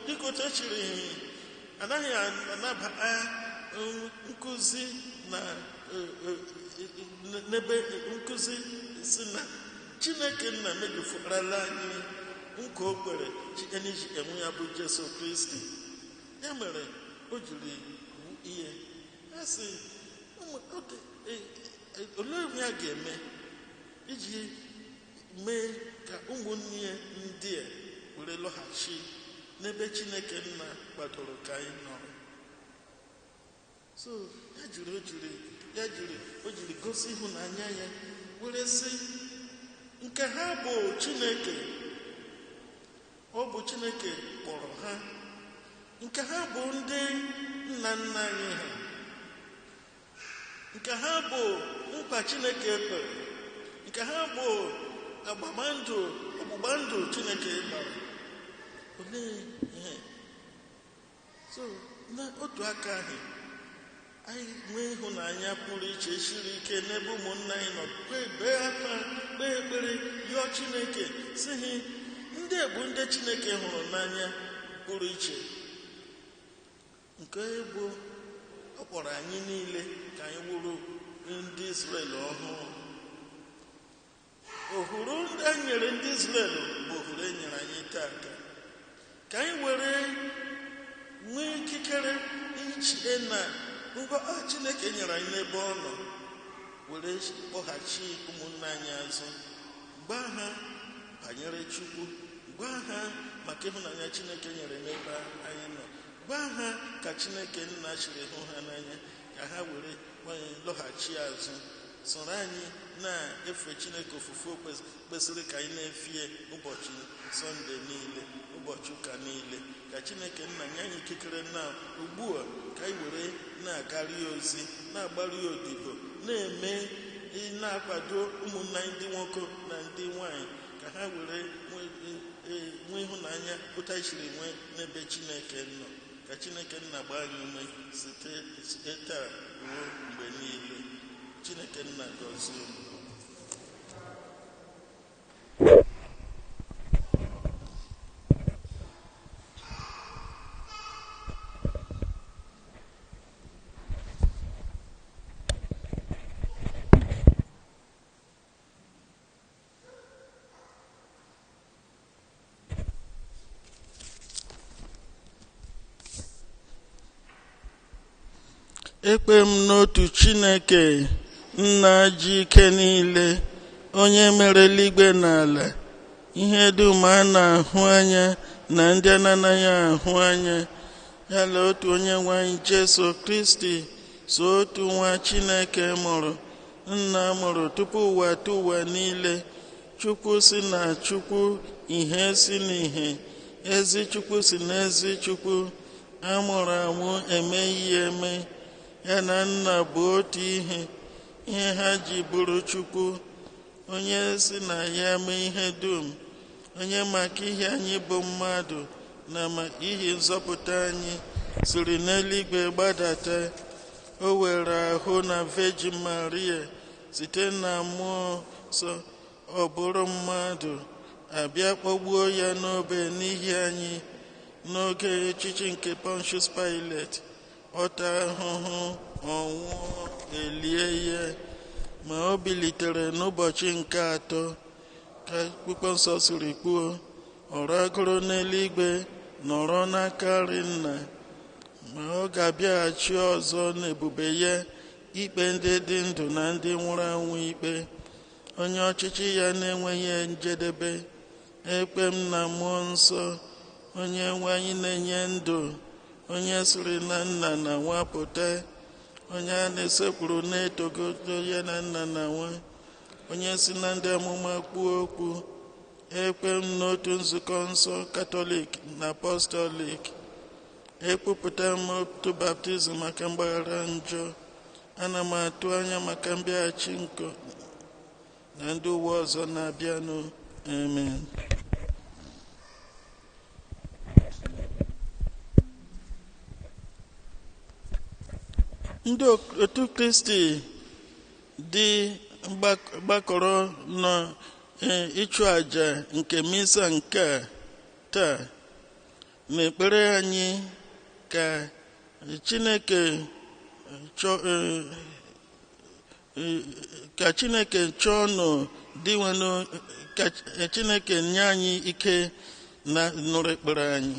dịka ochechiri anaghị anabata nkụzi na n'ebe nkụzi si na Chineke nna mejupụtarala anyị nkwa o kwere site n'iji enwe ya bụ Jesu Kristi. Ya mere o jiri ihe ha sị, olee ihe a ga-eme iji mee ka ụmụnne ya ndị a were lọghachi n'ebe Chineke nna kwadoro ka anyị nọrọ. So ya jiri gosi ịhụnanya ya were sị nke ha bụ Chineke, ọ bụ Chineke kpọrọ ha, nke ha bụ ndị nna nna anyị ha, nke ha bụ nkwa Chineke kwere, nke ha bụ agbamndụ ọgbụgba ndụ Chineke gbara. Olee ihe? So na otu aka ahụ anyị nwee ịhụnanya pụrụ iche siri ike n'ebe ụmụnna anyị nọ, kpee akwa, kpee ekpere, yọọ Chineke sị ha ndị bụ ndị Chineke hụrụ n'anya pụrụ iche. Nke bụ ọ kpọrọ anyị niile ka anyị wụrụ ndị Izrel ọhụụ. Ohuru e nyere ndị Izrel bụ ohuru e nyere anyị taata, ka anyị were nwee ikikere iche na ngwa Chineke nyere anyị n'ebe ọ nọ, were kpọghachi ụmụnne anyị azụ, gwa ha banyere Chukwu, gwa ha maka ịhụnanya Chineke nyere n'ebe anyị nọ, gwa ha ka Chineke nna chiri hụ ha n'anya, ka ha were lọghachi azụ soro anyị na-efe Chineke ofufe kwesịrị ka anyị na-efie ụbọchị Sọnde niile, ụbọchị ụka niile. Ka Chineke nna nye anyị ikikere na ugbu a ka anyị were na-agarị ozi, na-agbarị odibo, na-eme, na-akwado ụmụnna ndị nwoke na ndị nwanyị ka ha were nwee ịhụnanya otu anyị siri nwee n'ebe Chineke nọ. Ka Chineke nna gbaa anyị ume site taa ruo mgbe niile. Chineke nna gọzie unu. Ekpe m n'otu Chineke nna ji ike niile, onye mere eluigwe na ala, ihe dum a na-ahụ anya na ndị a na-anaghị ahụ anya, ya na otu onye nwe anyị Jesu Kristi, so otu nwa Chineke mụrụ, nna mụrụ tupu ụwa tụ ụwa niile, Chukwu si na Chukwu, ihe si n'ihe, ezi Chukwu si na ezi Chukwu, a mụrụ amụ emeghị eme, ya na nna bụ otu ihe, ihe ha ji bụrụ Chukwu, onye si na ya mee ihe dum, onye maka ihe anyị bụ mmadụ na maka ihe nzọpụta anyị siri n'eluigwe gbadata. O were ahụ na Virgin Maria site na mmụọ nsọ, ọ bụrụ mmadụ, abịa kpọgbuo ya n'obe n'ihi anyị n'oge echichi nke Pontius Pilate. Ọ taa ahụhụ, ọ nwụọ, elie ya, ma o bilitere n'ụbọchị nke atọ, ka akwụkwọ nsọ siri kwuo. Ọ ragoro n'eluigwe, nọrọ n'aka nri nna, ma ọ ga-abịaghachi ọzọ n'ebube ya ikpe ndị dị ndụ na ndị nwụrụ anwụ ikpe, onye ọchịchị ya na-enweghị njedebe. Ekpe m na mmụọ nsọ, onye nwe anyị na-enye ndụ, onye siri na nna na nwa pụta, onye a na-esekpuru na-etogodo ya na nna na nwa, onye si na ndị amụma kwuo okwu. Ekpe m n'otu nzukọ nsọ Katọlik na Apọstọlik. Ekwupụta m otu baptizim maka mgbaghara njọ. Ana m atụ anya maka mbịaghachi nke na ndị ụwa ọzọ na-abịanụ. Amen. Ndị otu Kristi dị gbakọrọ n'ịchụ àjà nke misa nke a taa, n'ekpere anyị ka Chineke ka Chineke chọọ nụ dịnwenụ, ka Chineke nye anyị ike na nụrụ ekpere anyị.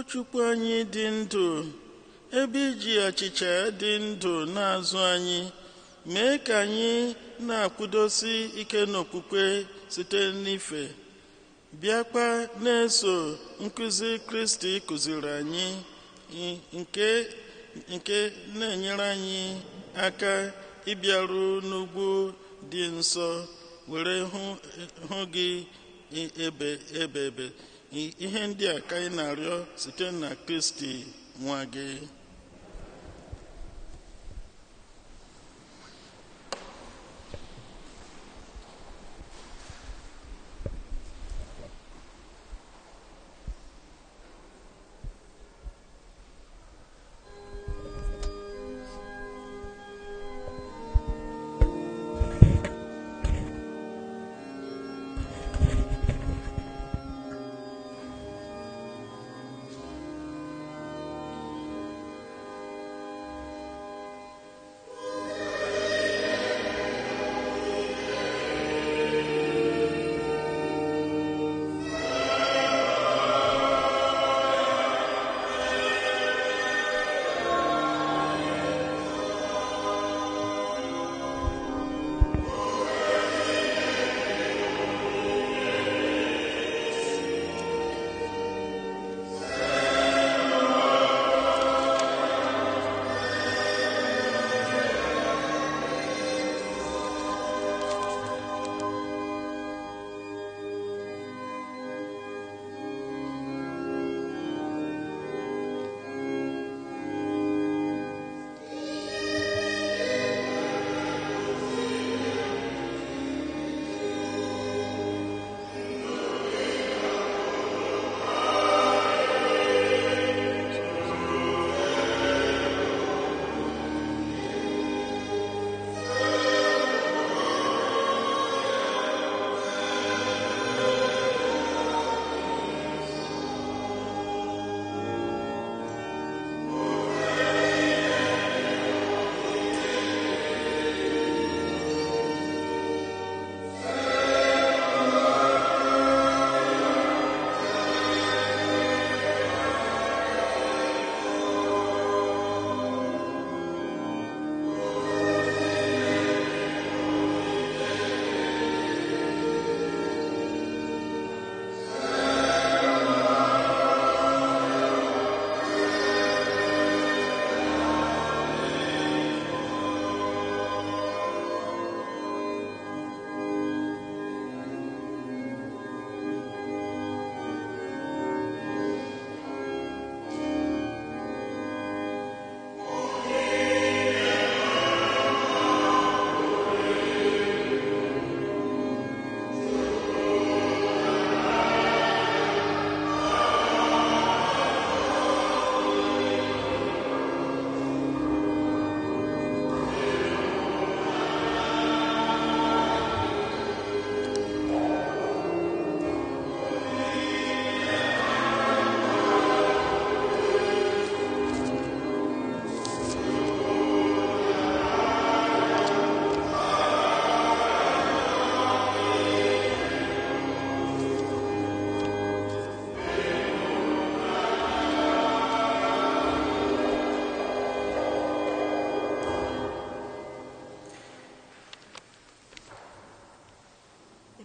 Chukwu anyị dị ndụ, ebe iji achịcha dị ndụ na-azụ anyị, mee ka anyị na-akwụdosi ike n'okwukwe site n'ife, bịakwa na-eso nkụzi Kristi kụziri anyị, nke na-enyere anyị aka ịbịaru n'ugwu dị nsọ were hụ gị ebe ebe. Ihe ndị a ka anyị na-arịọ site na Kristi nwa gị.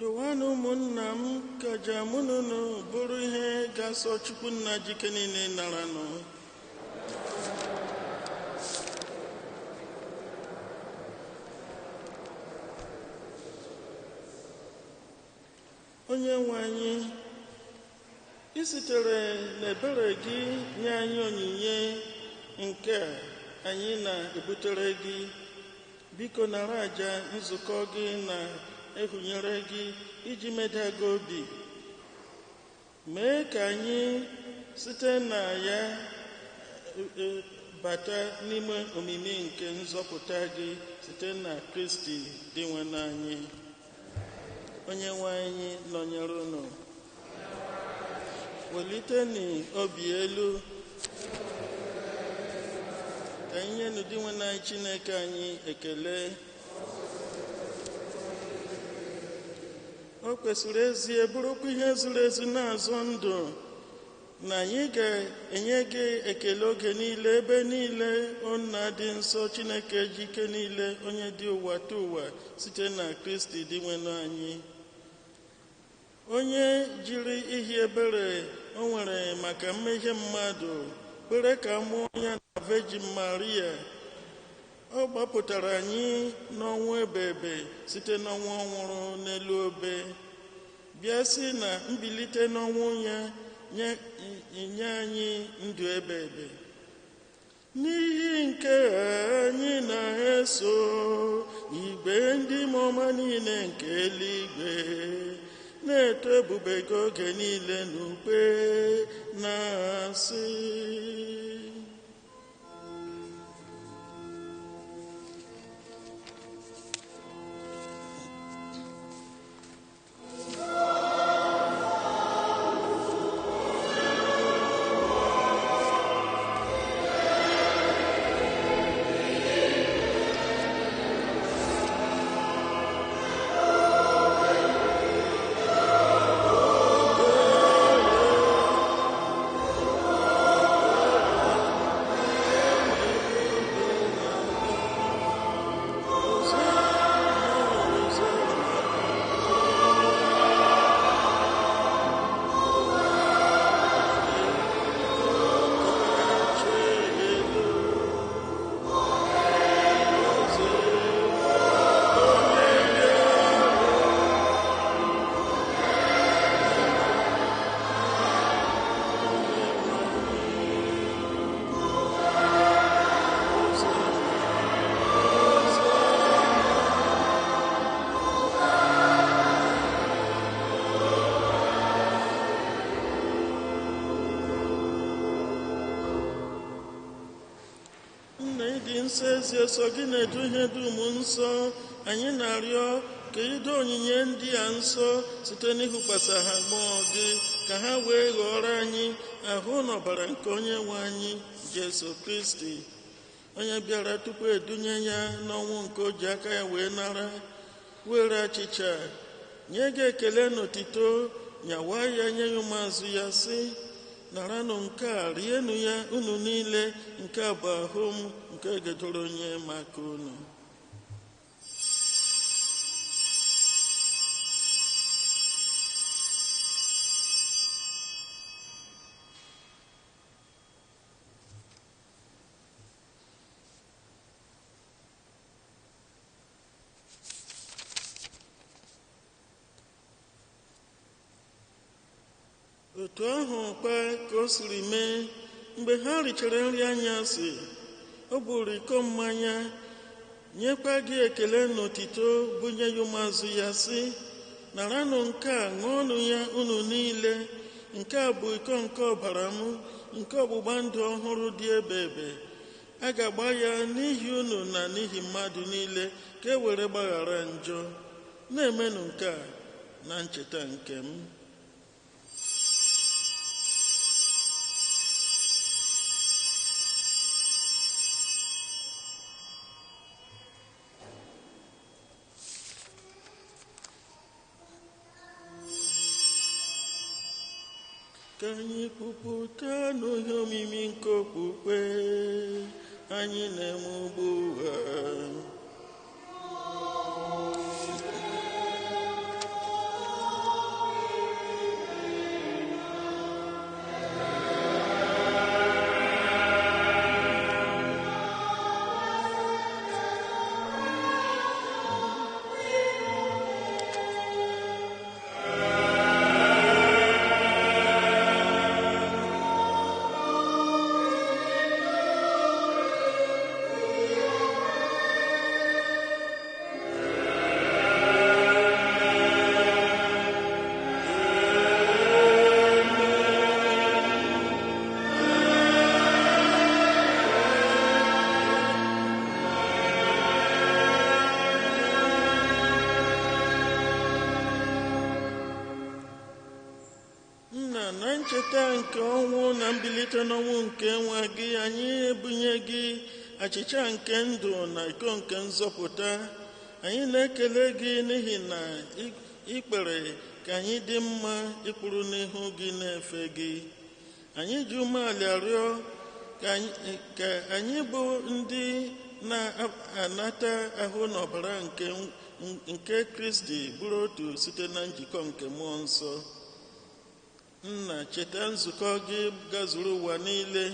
Rụwanụ ụmụnna m ka aja mụ na unu bụrụ ihe ga-asọ Chukwu nna jike niile naranụ. Onye nwe anyị, i sitere n'ebere gị nye anyị onyinye nke a anyị na-ebutere gị. Biko nara aja nzukọ gị na ehunyere gị iji meda gị obi. Mee ka anyị site na ya bata n'ime omimi nke nzọpụta gị site na Kristi dị nwe anyị. Onye nwe anyị nọnyere unu. Weliteni obi elu ka anyị nyenụ dị nwe anyị Chineke anyị ekele. O kwesịrị ezie bụrụkwa ihe ziri ezi na-azọ ndụ Na anyị ga-enye gị ekele oge niile, ebe niile, o Nna dị nsọ, Chineke ji ike niile, onye dị ụwa ta ụwa, site na Kristi dị nwenụ anyị. Onye jiri ihi ebere o nwere maka mmehie mmadụ kwere ka a mụọ ya na Virgin Maria. Ọ gbapụtara anyị n'ọnwụ ebebe site n'ọnwụ ọ nwụrụ n'elu obe, bịa sị na mbilite n'ọnwụ ya nye anyị ndụ ebebe. N'ihi nke a anyị na-eso igwe ndị mmụọ niile nke eluigwe na-eto ebube gị oge niile n'ukwe na-asị: Nna ịdị nsọ, ezi ọsọ gị na-edu ihe dum nsọ, anyị na-arịọ ka ido onyinye ndị a nsọ site n'ịhụkwasị ha mmụọ gị, ka ha wee ghọrọ anyị ahụ na ọbara nke onye nwe anyị Jesu Kristi, onye bịara tupu edunye ya n'ọnwụ nke o ji aka ya wee nara, were achịcha nye gị ekele n'otito, nyawa ya nye ya ụmụazụ ya, sị: naranụ nke a, rienụ ya unu niile, nke a bụ ahụ m nke gedoro onye maka unu. Otu ahụ kpa ka o siri mee mgbe ha richara nri anyasị, o buru iko mmanya, nyekwa gị ekele n'otito, bunye ya ụmụazụ ya, sị: naranụ nke a, ṅụọnụ ya unu niile, nke a bụ iko nke ọbara m, nke ọgbụgba ndụ ọhụrụ dị ebe ebe. A ga-agba ya n'ihi unu na n'ihi mmadụ niile, ka e were gbaghara njọ. Na-emenụ nke a na ncheta nke m. Ka anyị kwupụta n'ihe omimi nke okpukpe anyị na-eme ugbu a. Nna, na ncheta nke ọnwụ na mbilite n'ọnwụ nke nwa gị, anyị ebunye gị achịcha nke ndụ na iko nke nzọpụta. Anyị na-ekele gị n'ihi na ị kpere ka anyị dị mma ịkpụrụ n'ihu gị na-efe gị. Anyị ji umeala rịọ ka anyị bụ ndị na-anata ahụ n'ọbara nke Kristi bụrụ otu site na njikọ nke Mmụọ Nsọ. Nna, cheta nzukọ gị gazuru ụwa niile,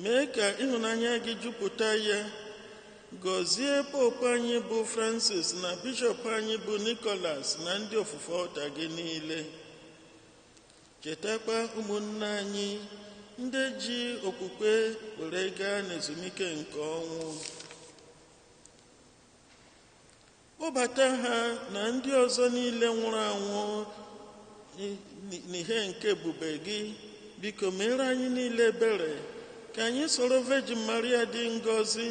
mee ka ịhụnanya gị jupụta ya. Gọzie Popu anyị bụ Francis na Bishọp anyị bụ Nicholas na ndị ofufe ọta gị niile. Chetakwa ụmụnne anyị ndị ji okwukwe were gaa n'ezumike nke ọnwụ. Kpọbata ha na ndị ọzọ niile nwụrụ anwụ n'ihe nke ebube gị. Biko meere anyị niile ebere, ka anyị soro Virgin Maria dị ngọzi,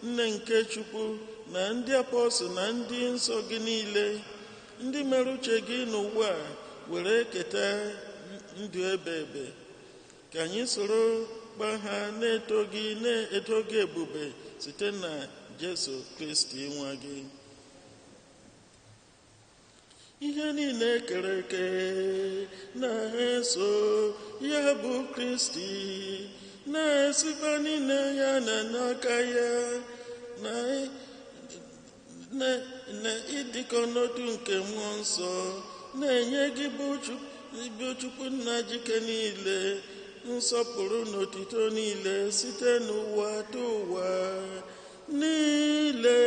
nne nke Chukwu, na ndị apọstụl na ndị nsọ gị niile, ndị mere uche gị n'ụwa were keta ndụ ebe ebe. Ka anyị soro gba ha na-eto gị na-eto gị ebube site na Jesu Kristi nwa gị. Ihe niile kere eke na-eso ya bụ Kristi, na-esikwa niile ya na n'aka ya na ịdịkọ n'otu nke Mmụọ Nsọ, na-enye gị bụ Chukwu nna jike niile nsọpụrụ na otito niile site n'ụwa tụ ụwa niile.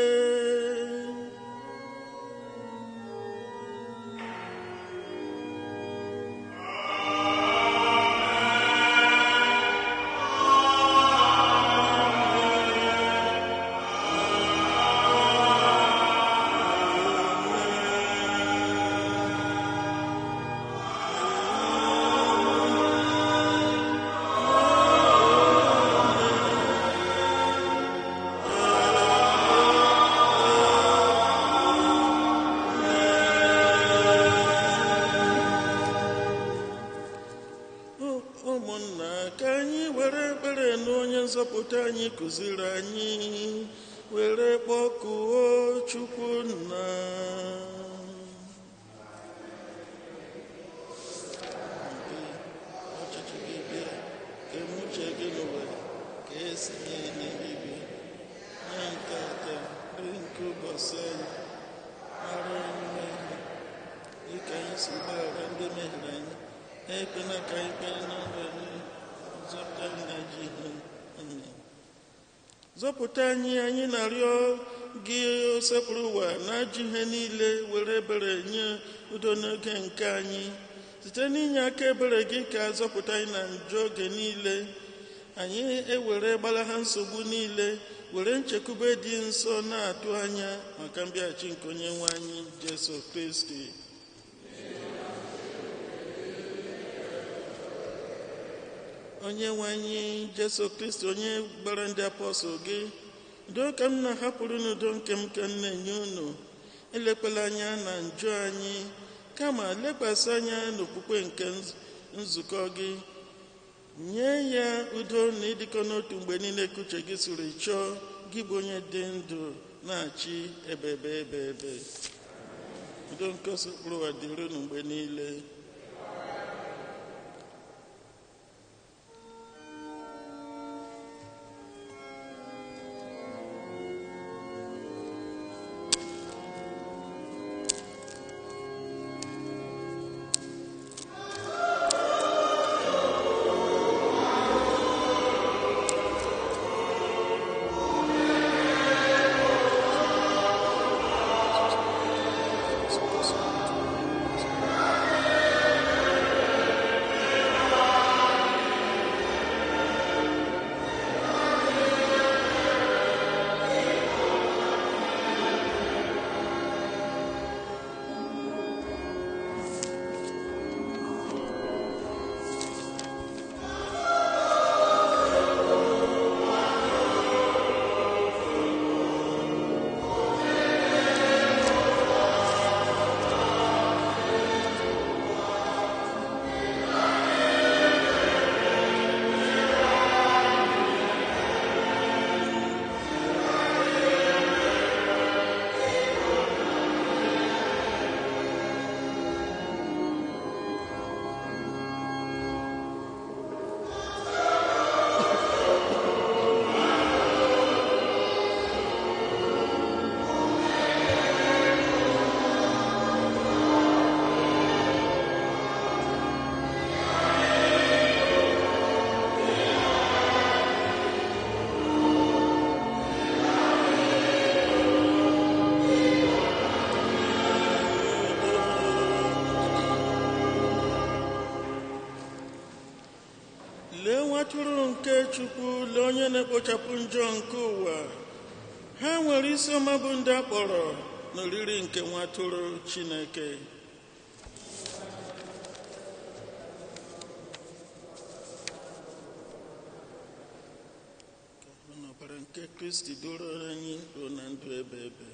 Ụmụnna, ka anyị were ekpere na onye nzọpụta anyị kụziri anyị, were kpọkuo Chukwu nna. Ọchịchị gị bịa, ka emuche gị n'ụwa ka esi mee n'eluigwe. Nye nke ata nri nke ụbọchị anyị, mara anyị mmehie dịka anyị si gbaghara ndị mehiere anyị, ekwela ka anyị kpee na nzọpụta zọpụta anyị. Anyị na-arịọ gị osepụrụ ụwa na ajọ ihe niile, were ebere nye udo n'oge nke anyị. Site n'inye aka ebere gị ka zọpụta anyị na njọ oge niile, anyị ewere gbalaha nsogbu niile, were nchekwube dị nsọ na-atụ anya maka mbịaghachi nke onye nwe anyị Jesu Kristi. Onye nwe anyị Jesu Kristi, onye gbara ndị apọstụl gị, udo ka m na-ahapụrụ n'udo nke m ka m na-enye unu, elekwala anya na njọ anyị, kama lekwasị anya n'okwukwe nke nzukọ gị. Nye ya udo na ịdịkọ n'otu mgbe niile ka uche gị siri chọọ, gị bụ onye dị ndụ na-achị ebebe ebe ebe. Udo nke osokpụrụ ụwa dịrị unu mgbe niile. atụrụ nke Chukwu, lee onye na-ekpochapụ njọ nke ụwa. Ha nwere isi ọma bụ ndị a kpọrọ n'oriri nke nwa atụrụ Chineke. Ka ọbara nke Kristi duru anyị ruo na ndụ ebe ebe.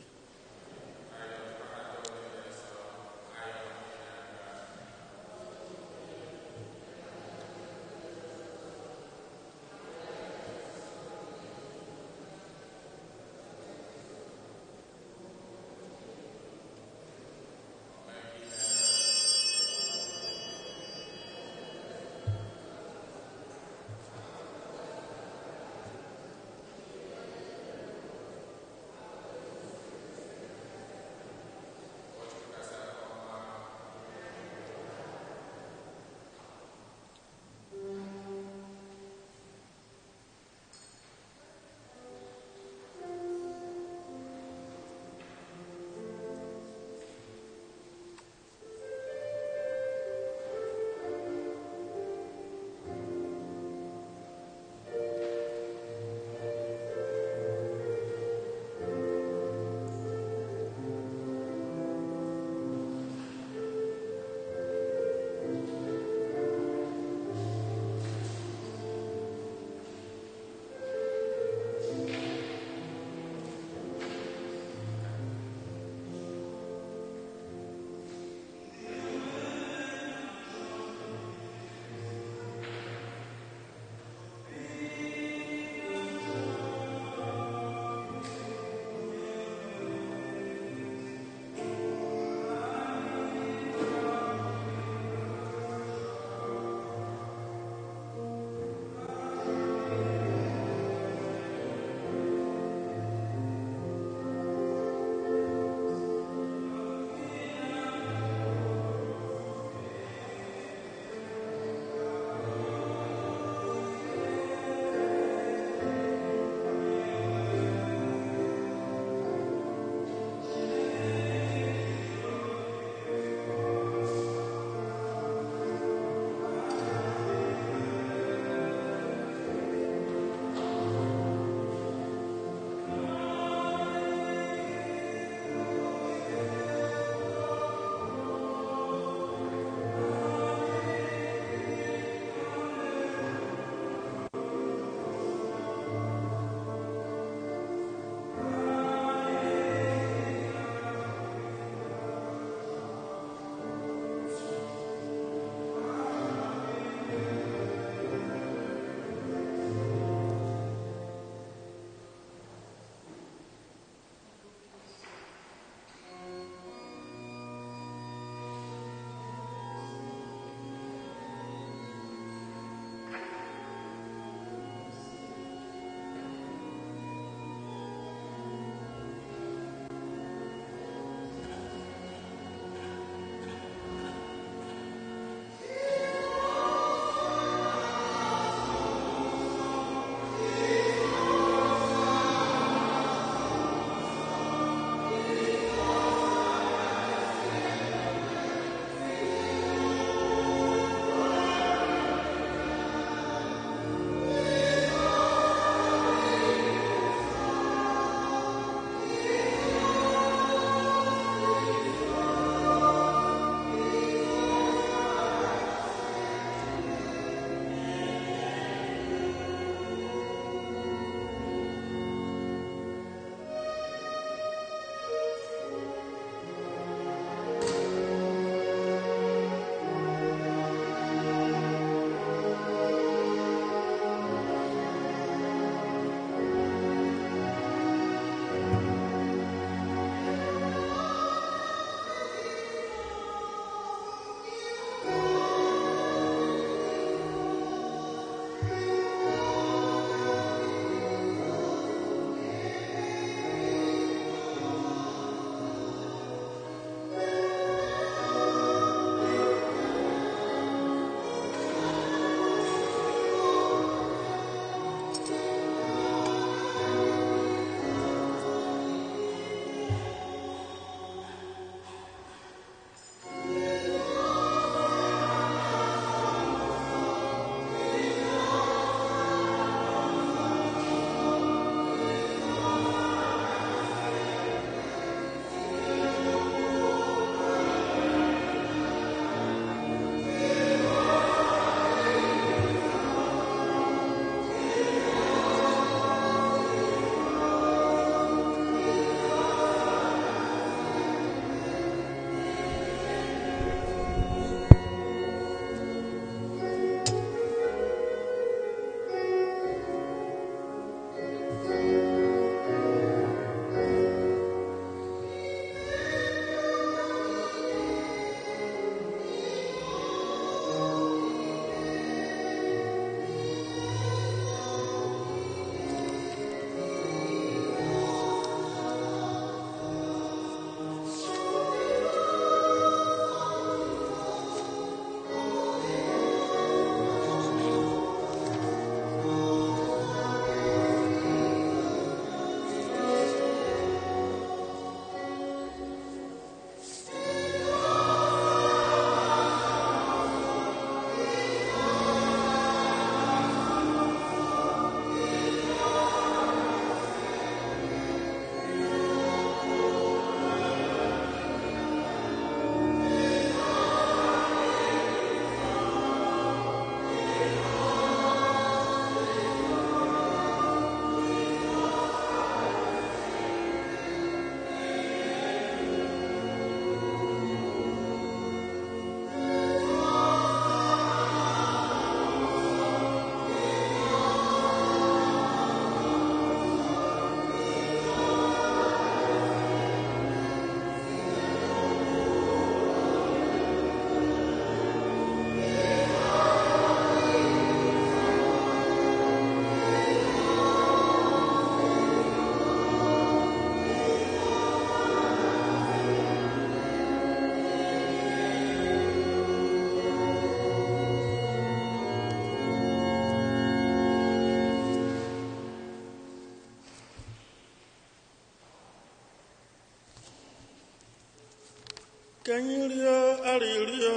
Ka anyị rịọ arịrịọ.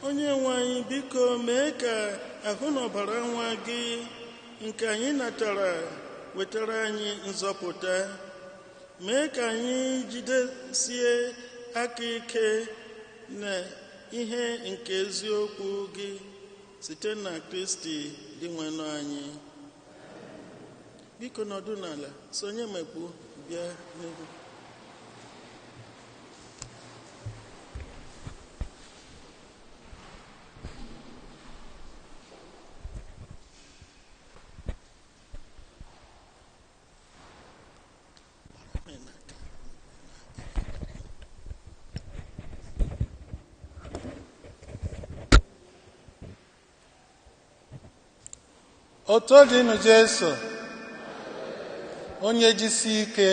Onye nwe anyị, biko mee ka ahụ na ọbara nwa gị nke anyị natara wetara anyị nzọpụta. Mee ka anyị jidesie aka ike na ihe nke eziokwu gị site na Kristi Dinwenụ anyị. Biko nọdụ n'ala, sonye mekpu bịa n'ihu. Otu ọ dịnụ Jesu, onye jisi ike,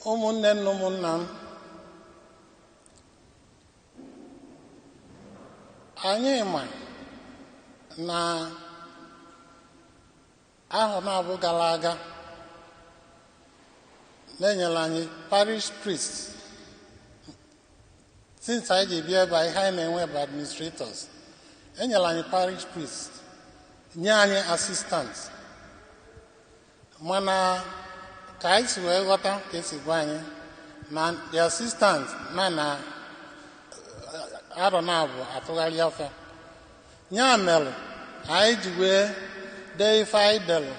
ụmụnne na ụmụnna m, anyị ma na ahọ na-abụ gara aga na-enyere anyị parish priest. Since anyị ji bịa ebe a, ihe anyị na-enwe bụ administrators. Enyere anyị parish priest, nye anyị asistant, mana ka anyị si wee ghọta ka esi gwa anyị na the assistant na arọ na abụ atụgharị afa ya mere anyị ji wee dee ife anyị delụ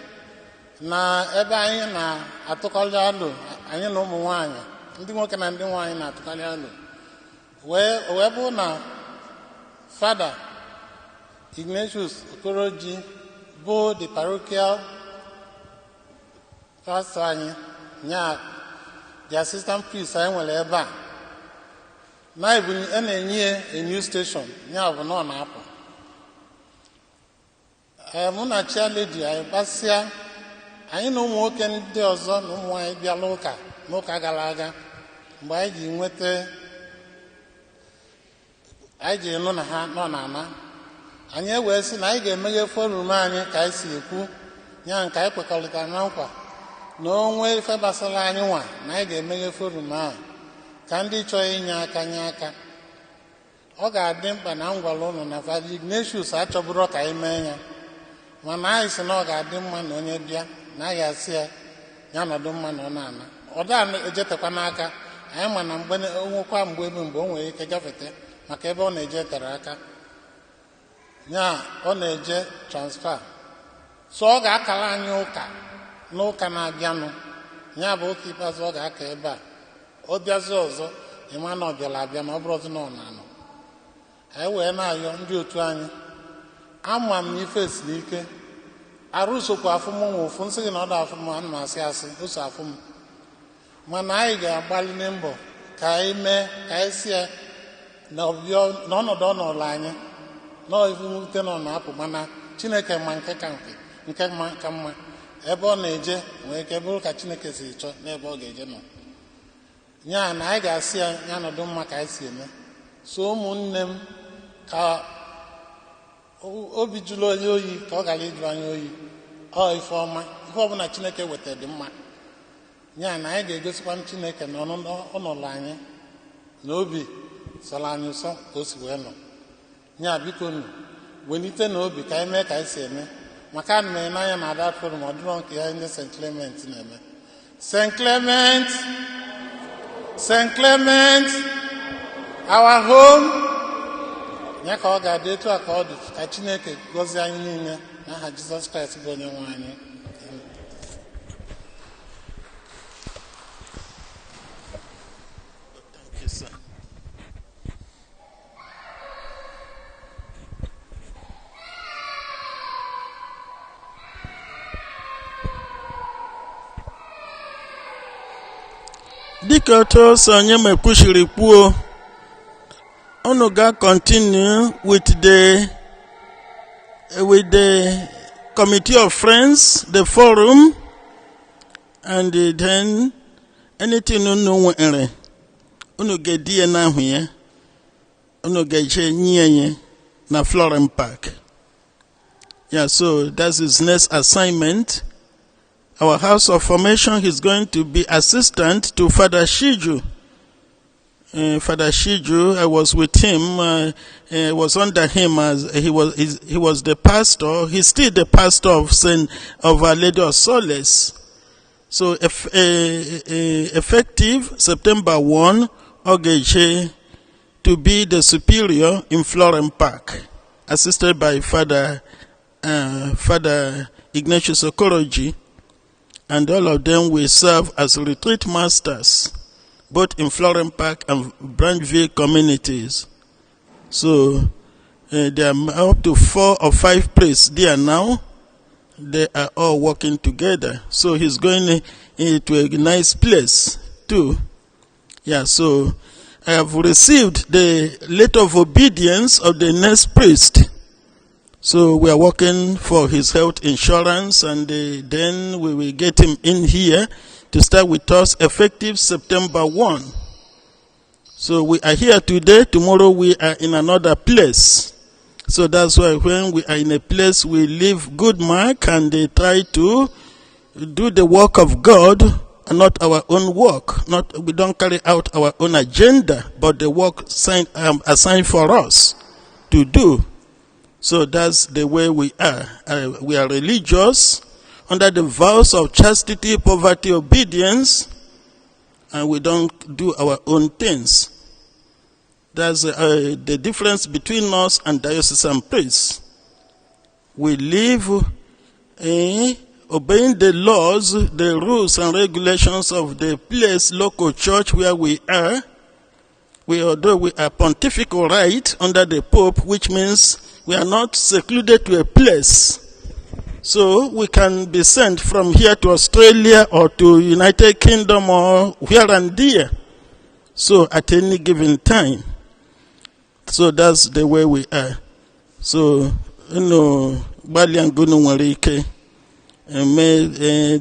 na ebe anyị na-atụkarị alụ, anyị na ụmụ nwanyị, ndị nwoke na ndị nwanyị na-atụkarị alụ, wee bụ na Fada Ignatius Okoroji bụ the parochial pastor anyị, nya the assistant priest anyị nwere ebe a na-ebunye a na-enye ya a new station, ya bụ na ọ na-apụ. Ee, mụ na chairlady anyị gbasịa, anyị na ụmụ nwoke ndị ọzọ na ụmụ nwanyị bịala ụka n'ụka gara aga, mgbe anyị ji nweta, anyị ji nụ na ha nọ na-ana, anyị ewee sị na anyị ga-emeghe forum anyị ka anyị si ekwu ya, nke anyị kwekọrịtara na nkwa na onwe ife gbasara anyị nwa, na anyị ga-emeghe forum ahụ ka ndị chọrọ inye aka nye aka. Ọ ga-adị mkpa na m gwara ụnụ na Fada Ignatius achọburu ka anyị mee ya, mana anyị sị na ọ ga-adị mma na onye bịa na anyị asị ya ya nọdụ mma na ọ na-ana, ọ da ejetekwa n'aka anyị, ma na mgbe onwekwa mgbe ebe mgbe o nwere ike gafete maka ebe ọ na-eje tere aka, ya ọ na-eje transfa, so ọ ga-akara anyị ụka n'ụka na-abịanụ, ya bụ ụka ikpeazụ ọ ga-aka ebe a. Ọ bịazi ọzọ, ịma na ọ bịara abịa, ma ọ bụrụ ọzọ na ọ na-anọ. Anyị wee na-ayọ ndị otu anyị, ama m na ife siri ike, arụ sokwa afụ m nwe ụfụ nsị gị na ọ dị afụ m, ana m asị asị oso afụ m, mana anyị ga-agbalị mbọ ka anyị mee ka anyị si ya na ọnọdụ ọ nọrọ anyị nọọ ife mwute na ọ na-apụ, mana Chineke ma nke ka nke nke ma ka mma ebe ọ na-eje nwee ike bụrụ ka Chineke si chọọ n'ebe ọ ga-eje nọ, ya na anyị ga-asị ya ya nọdụ mma ka anyị si eme. So ụmụnne m, ka obi jụrụ onye oyi ka ọ ghara ịjụ anyị oyi, ọ ife ọma, ife ọbụla Chineke weta dị mma, ya na anyị ga-egosikwa Chineke na ọnọdụ anyị na obi sọrọ anyị ụsọ ka o si wee nọ. Ya biko nụ, welite na obi ka anyị mee ka anyị si eme, maka ana m ene anya na Ada forum, ọ dịrọ nke ya ndị St. Clement na-eme. St. Clement, St. Clement, our home, ya ka ọ ga-adị etu a ka ọ dị, ka Chineke gọzie anyị niile n'aha Jizọs Kraịst bụ onye nwe anyị. Thank you, sir. Dịka otu ọsọ onye mekwuchiri kwuo, unu ga continue with the committee of friends, the forum, and then anything unu nwere, unu ga-edi ya n'ahụ ya, unu ga-eje nye ya na Florin Park. Yeah, so that's his next assignment. Our house of formation, he's going to be assistant to Father Shiju. Father Shiju, I was with him, was under him as he was the pastor. He's still the pastor of Saint of Our Lady of Solace. So effective September 1, Ogeche to be the superior in Florham Park, assisted by Father Ignatius Okoroji, and all of them will serve as retreat masters, both in Florham Park and Branchville communities. So there are up to 4 or 5 priests there now. They are all working together. So he's going to a nice place too. Yeah, so I have received the letter of obedience of the next priest. So we are working for his health insurance, and then we will get him in here to start with us effective September 1. So we are here today, tomorrow we are in another place. So that's why when we are in a place, we leave good mark and they try to do the work of God and not our own work. Not, we don't carry out our own agenda, but the work assigned for us to do. So that's the way we are. We are religious under the vows of chastity, poverty, obedience, and we don't do our own things. That's the difference between us and diocesan priests. We live obeying the laws, the rules and regulations of the place, local church where we are. Although we are pontifical right under the Pope, which means we are not secluded to a place. So we can be sent from here to Australia or to United Kingdom or here and there. So at any given time. So that's the way we are. So, you know, gbalịa ngunu nwere ike eme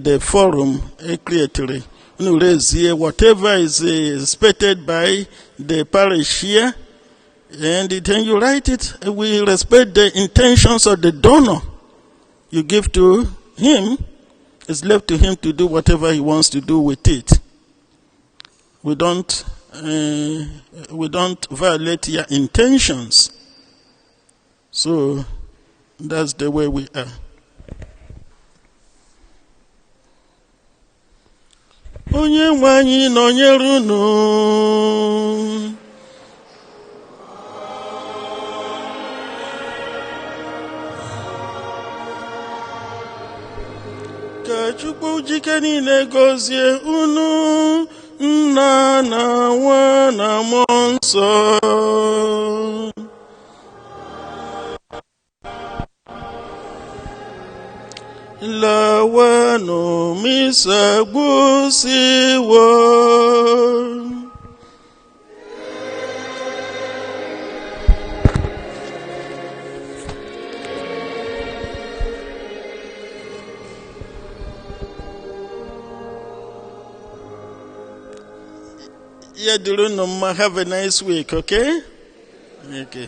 the forum created, unu raise here whatever is expected by the parish here, and then you write it. We respect the intentions of the donor. You give to him, it's left to him to do whatever he wants to do with it. We don't violate your intentions. So that's the way we are. Onye nwe anyị nọnyere unu. Ka Chukwu jike niile gọzie unu, Nna na Nwa na Mmụọ Nsọ. Lawanụ misa gwụsịwo. Yeah, have a nice week, okay? Okay.